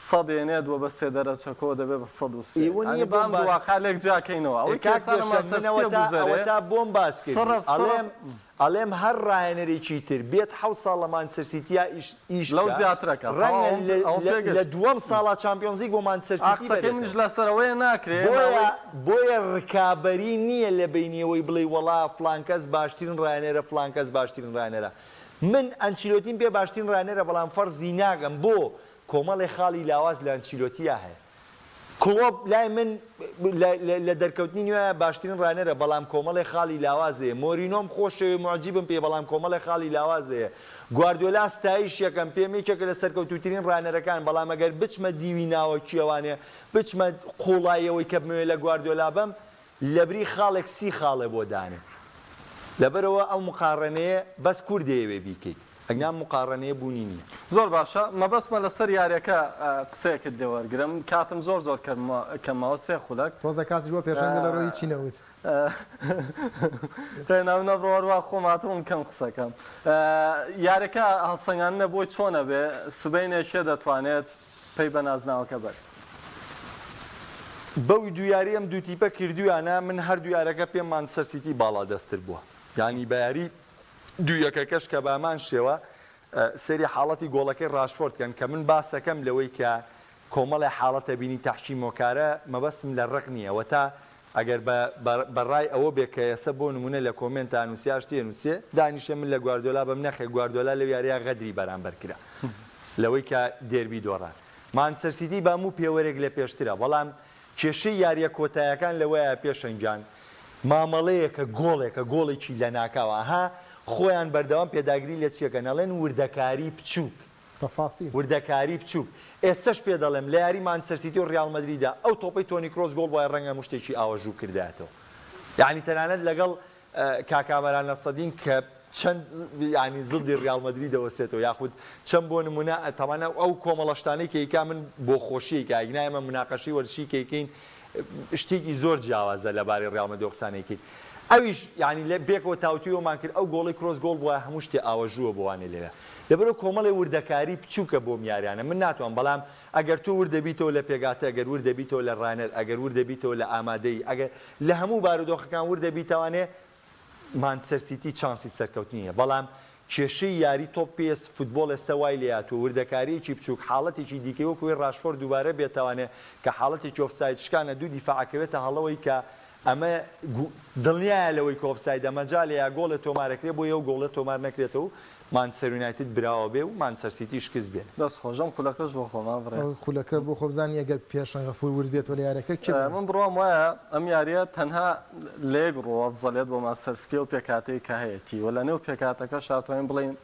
سەدێنێت وە بە سێ دەرەچەکەوە دەبێ بە 103 ئێوە یانی نییە با بۆم ئەم دوو باس واقعە لێک جیا کەینەوە ئێ ئەوەی کە کاک ئێستا لە پێشەنگ من مانچستەر سیتیە ئەوەتا گوزەرێ ئەوەتا بۆم باس کردی سڕف سڕف ئەڵێم ئەڵێم هەر ڕاهێنەرێکی تر بێت حەوت ساڵ لە مانچستەر سیتیا ئیش ئیش لەو بکا زیاترەکە ڕەنگە تەواو ئەوم لە ئەوم لە لە پێگەشت دووەم ساڵا چامپیۆنزلیگ بۆ مانچستەر ئا سیتی قسەکەی منیش بەرێتەوە لەسەر ئەوەیە ناکرێ بۆیە ماوەی بۆیە ڕکابەری نییە لە بەینی ئەوەی بڵێی وەڵا فڵان کەس باشترین ڕاهێنەرە فڵان کەس باشترین ڕاهێنەرە من ئەنچیلۆتیم پێ باشترین ڕاهێنەرە بەڵام فەرزی ناکەم بۆ کۆمەڵێ خاڵی لاواز لە ئەنچیلۆتیا هەیە. کڵۆپ لای من لە دەرکەوتنی نوێیا باشترین ڕاهێنەرە بەڵام کۆمەڵێ خاڵی لاواز هەیە. مۆرینۆم خۆشەوێ موعجیبم پێی بەڵام کۆمەڵێ خاڵی لاواز هەیە. گواردیۆلا ستایش یەکەم پێم یەکێکە لە سەرکەوتووترین ڕاهێنەرەکان بەڵام ئەگەر بچمە دیوی ناوەکییەوانێ بچمە قوڵاییەوەی کە بمەوێ لە گواردیۆلا بەم لەبری خاڵێک سی خاڵێ بۆ دانێ لەبەرئەوە ئەو مقاڕەنەیە بەس کورد دەیەوێ بیکەیت ئەگنا ئەم مقاڕەنەیە بوونی نیە. زۆر باشە مەبەستمە لەسەر یاریەکە قسەیەکت لێ وەرگرم کاتم زۆر زۆر کەم ماوە سێ خولەک. تۆزە کاتیش بۆ پێشەنگ دەڕۆ هیچی نەوت. قەینا نەبڕۆ هەروا خۆم هاتبووم کەم قسەکەم. یاریەکە هەڵسەنگاندنە بۆی چۆن ئەبێ سبەینێ کێ دەتوانێت پەی بە نازناوەکە بەر. بەو دوو یاریە ئەم دوو تیپە کردویانە من هەردوو یارەکە پێم مانچستەر سیتی باڵا دەستر بووە یانی بە یاری دوو یەکەکەش کە بەهەمان شێوە سەیری حاڵەتی گۆڵەکەی ڕاشفۆرد کەن کە من باسەکەم لەوەی کە کۆمەڵێ حاڵەتە بینی تەحکیم هۆکارە مەبەستم لە ڕق نییە وەتا ئەگەر بە بە ڕای ئەوە بێ کە ئێسە بۆ نمونە لە کۆمێنتا نوسیا شتێ نوسێ دانیشێ من لە گواردیۆلا بم نەخێ گواردیۆلا لەو یاریە غەدری بەرامبەر کرا لەوەی کە دێربی دۆڕان مانچستەر سیتی بە هەموو پێوەرێک لە پێشترە بەڵام کێشەی یاریە کۆتایەکان لەوەیە پێشەنگ گیان مامەڵەیەکە گۆڵێکە گۆڵێکی لەناکاوە ئەها خۆیان بەردەوام پێداگری لە چیەکەن ئەڵێن وردەکاری بچوک تفاصیل. وردەکاری بچوک. ئێستەش پێ دەڵێم لە یاری مانچستەر سیتی و ڕیاڵ مەدریدا ئەو تۆپەی تۆنی کرۆس گۆڵ بوایە ڕەنگە هەموو شتێکی ئاوەژوو کردایەتەوە. یانی تەنانەت لەگەڵ کاک کامەران نەسرەدین کە چەند یانی زڵدی ڕیاڵ مەدرید دەوەستێتەوە یاخود چەند بۆ نمونە تەبعەن ئەو کۆمەڵە شتانەی کە ئەیکا من بۆ خۆشی ئەیکا ئەگینا ئێمە موناقەشەی وەرزشی کە ئەیکەین شتێکی زۆر جیاوازە لەبارەی ڕیاڵ مەدرید ئەو قسانەی ئەیکەین ئەویش یانی لە پێکەوە تاوتوێمان کرد ئەو گۆڵەی کرۆس گۆڵ بوایە هەموو شتێ ئاوەژووە بۆ وانێ لەوێ لەبەرئەوە کۆمەڵێ وردەکاری بچوکە بۆم یاریانە من ناتوانم بەڵام ئەگەر تۆ ورد دەبیتەوە لە پێکهاتە ئەگەر ورد دەبیتەوە لە ڕاهێنەر ئەگەر ورد دەبیتەوە لە ئامادەیی ئەگەر لە هەموو بارودۆخەکان ورد دەبیتەوانێ مانچستەر سیتی چانسی سەرکەوتنی هەیە بەڵام کێشەی یاری تۆپ پێ فوتبۆڵ ئێستا وای لێهاتووە وردەکارییەکی بچووک حاڵەتێکی دیکەی وەکو ئەوەی ڕاشفۆرد دووبارە بێتەوانێ کە حاڵەتێکی ئۆفساید شکانە دوو دیفاع ئەکەوێتە هەڵەوەی کە ئەمە دڵنیایە لەوەی کە ئۆفسایدە مەجالە یا گۆڵێ تۆمارەکرێ بۆیە ئەو گۆڵە تۆمار نەکرێتەوە و مانچستەر یونایتد براوە بێ و مانچستەر سیتی شکست بێنێ. دەست خۆش ئەم خولەکەش بۆ خۆم ئاڤرێ. ئەو خولەکە بۆ خۆ بزانی ئەگەر پێشەنگ غەفور ورد بێتەوە لە یاریەکە کێ بەرامبەر. من بڕوام وایە ئەم یاریە تەنها لە یەک ڕووەوە ئەفزەلیەت بۆ مانچستەر سیتیە ئەو پێکهاتەی کە هەیەتی و لە نێو پێکهاتەکەشا ئەتوانین بڵێین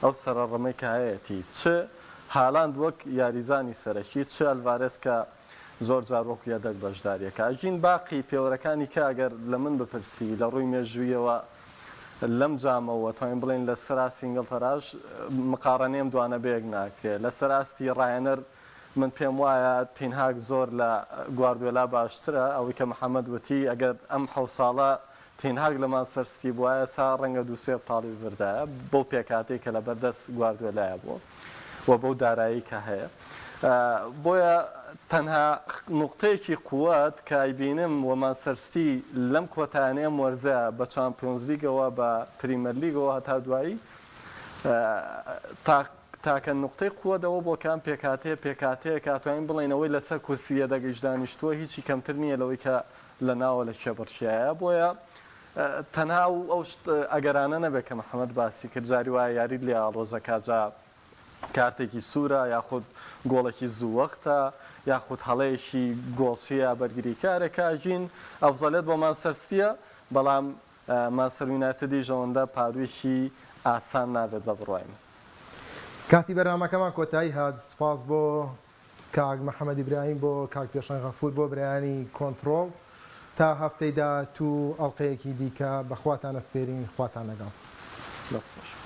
ئەو سەرەڕمەی کە هەیەتی چ هالاند وەک یاریزانی سەرەکی چ ئەلڤارێز کە زۆر جار وەکو یەدەگ بەشداریەکا. ئەگین باقی پێوەرەکانی کە ئەگەر لە من بپرسی لە ڕووی مێژوویەوە لەم جامەوە توانین بڵێین لە سەر ئاستی ئینگڵتەراش مقاڕەنەی ئەم دوانە بەیەک ناکرێ. لە سەر ئاستی ڕاهێنەر من پێم وایە تین هاگ زۆر لە گواردیۆلا باشترە. ئەوەی کە محەمەد وتی ئەگەر ئەم حەو ساڵە تین هاگ لە مانچستەر سیتی بوایە ئێستا ڕەنگە دوو سێ بتاڵی ببردایە بەو پێکهاتەی کە لەبەردەست گواردیۆلایە بوو و بەو دارایی کە هەیە بۆیە تەنها نوقتەیەکی قوت کە ئەیبینم و مانچستەر سیتی لەم کۆتایانەی ئەم وەرزە بە چامپیۆنزلیگەوە بە پریمەرلیگەوە هەتا دوایی تاکە نوقتەی قوت ئەوە بۆ کە ئەم پێکهاتەیە پێکهاتەیەکە ئەتوانین بڵێین ئەوەی لەسەر کورسی یەدەگیش دانیشتووە هیچی کەمتر نییە لەوەی کە لە ناوە لە کێبڕکێیە بۆیە تەنها ئەو ئەو ئەگەرانە نەبێت کە محەمەد باسی کرد جاری وایە یاریت لێ ئاڵۆزەکا جا کارتێکی سوورە یاخود گۆڵێکی زوو وەختە یاخود هەڵەیەکی گۆڵچیە بەرگریکارێکە ژین ئەفزەلێت بۆ مانچستەر سیتیە بەڵام مانچستەر یونایتدیش ئەوەندە پاروویەکی ئاسان نابێت بە بڕوای من. کاتی بەرنامەکەمان کۆتایی هات سوپاس بۆ. کاک محەمەد ئیبراهیم بۆ کاک پێشەنگ غەفور بۆ برایانی کۆنتڕۆڵ تا هەفتەی داهاتوو ئەڵقەیەکی دیکە بە خواتان ئەسپێرین خواتان لەگەڵ. دەست خۆش.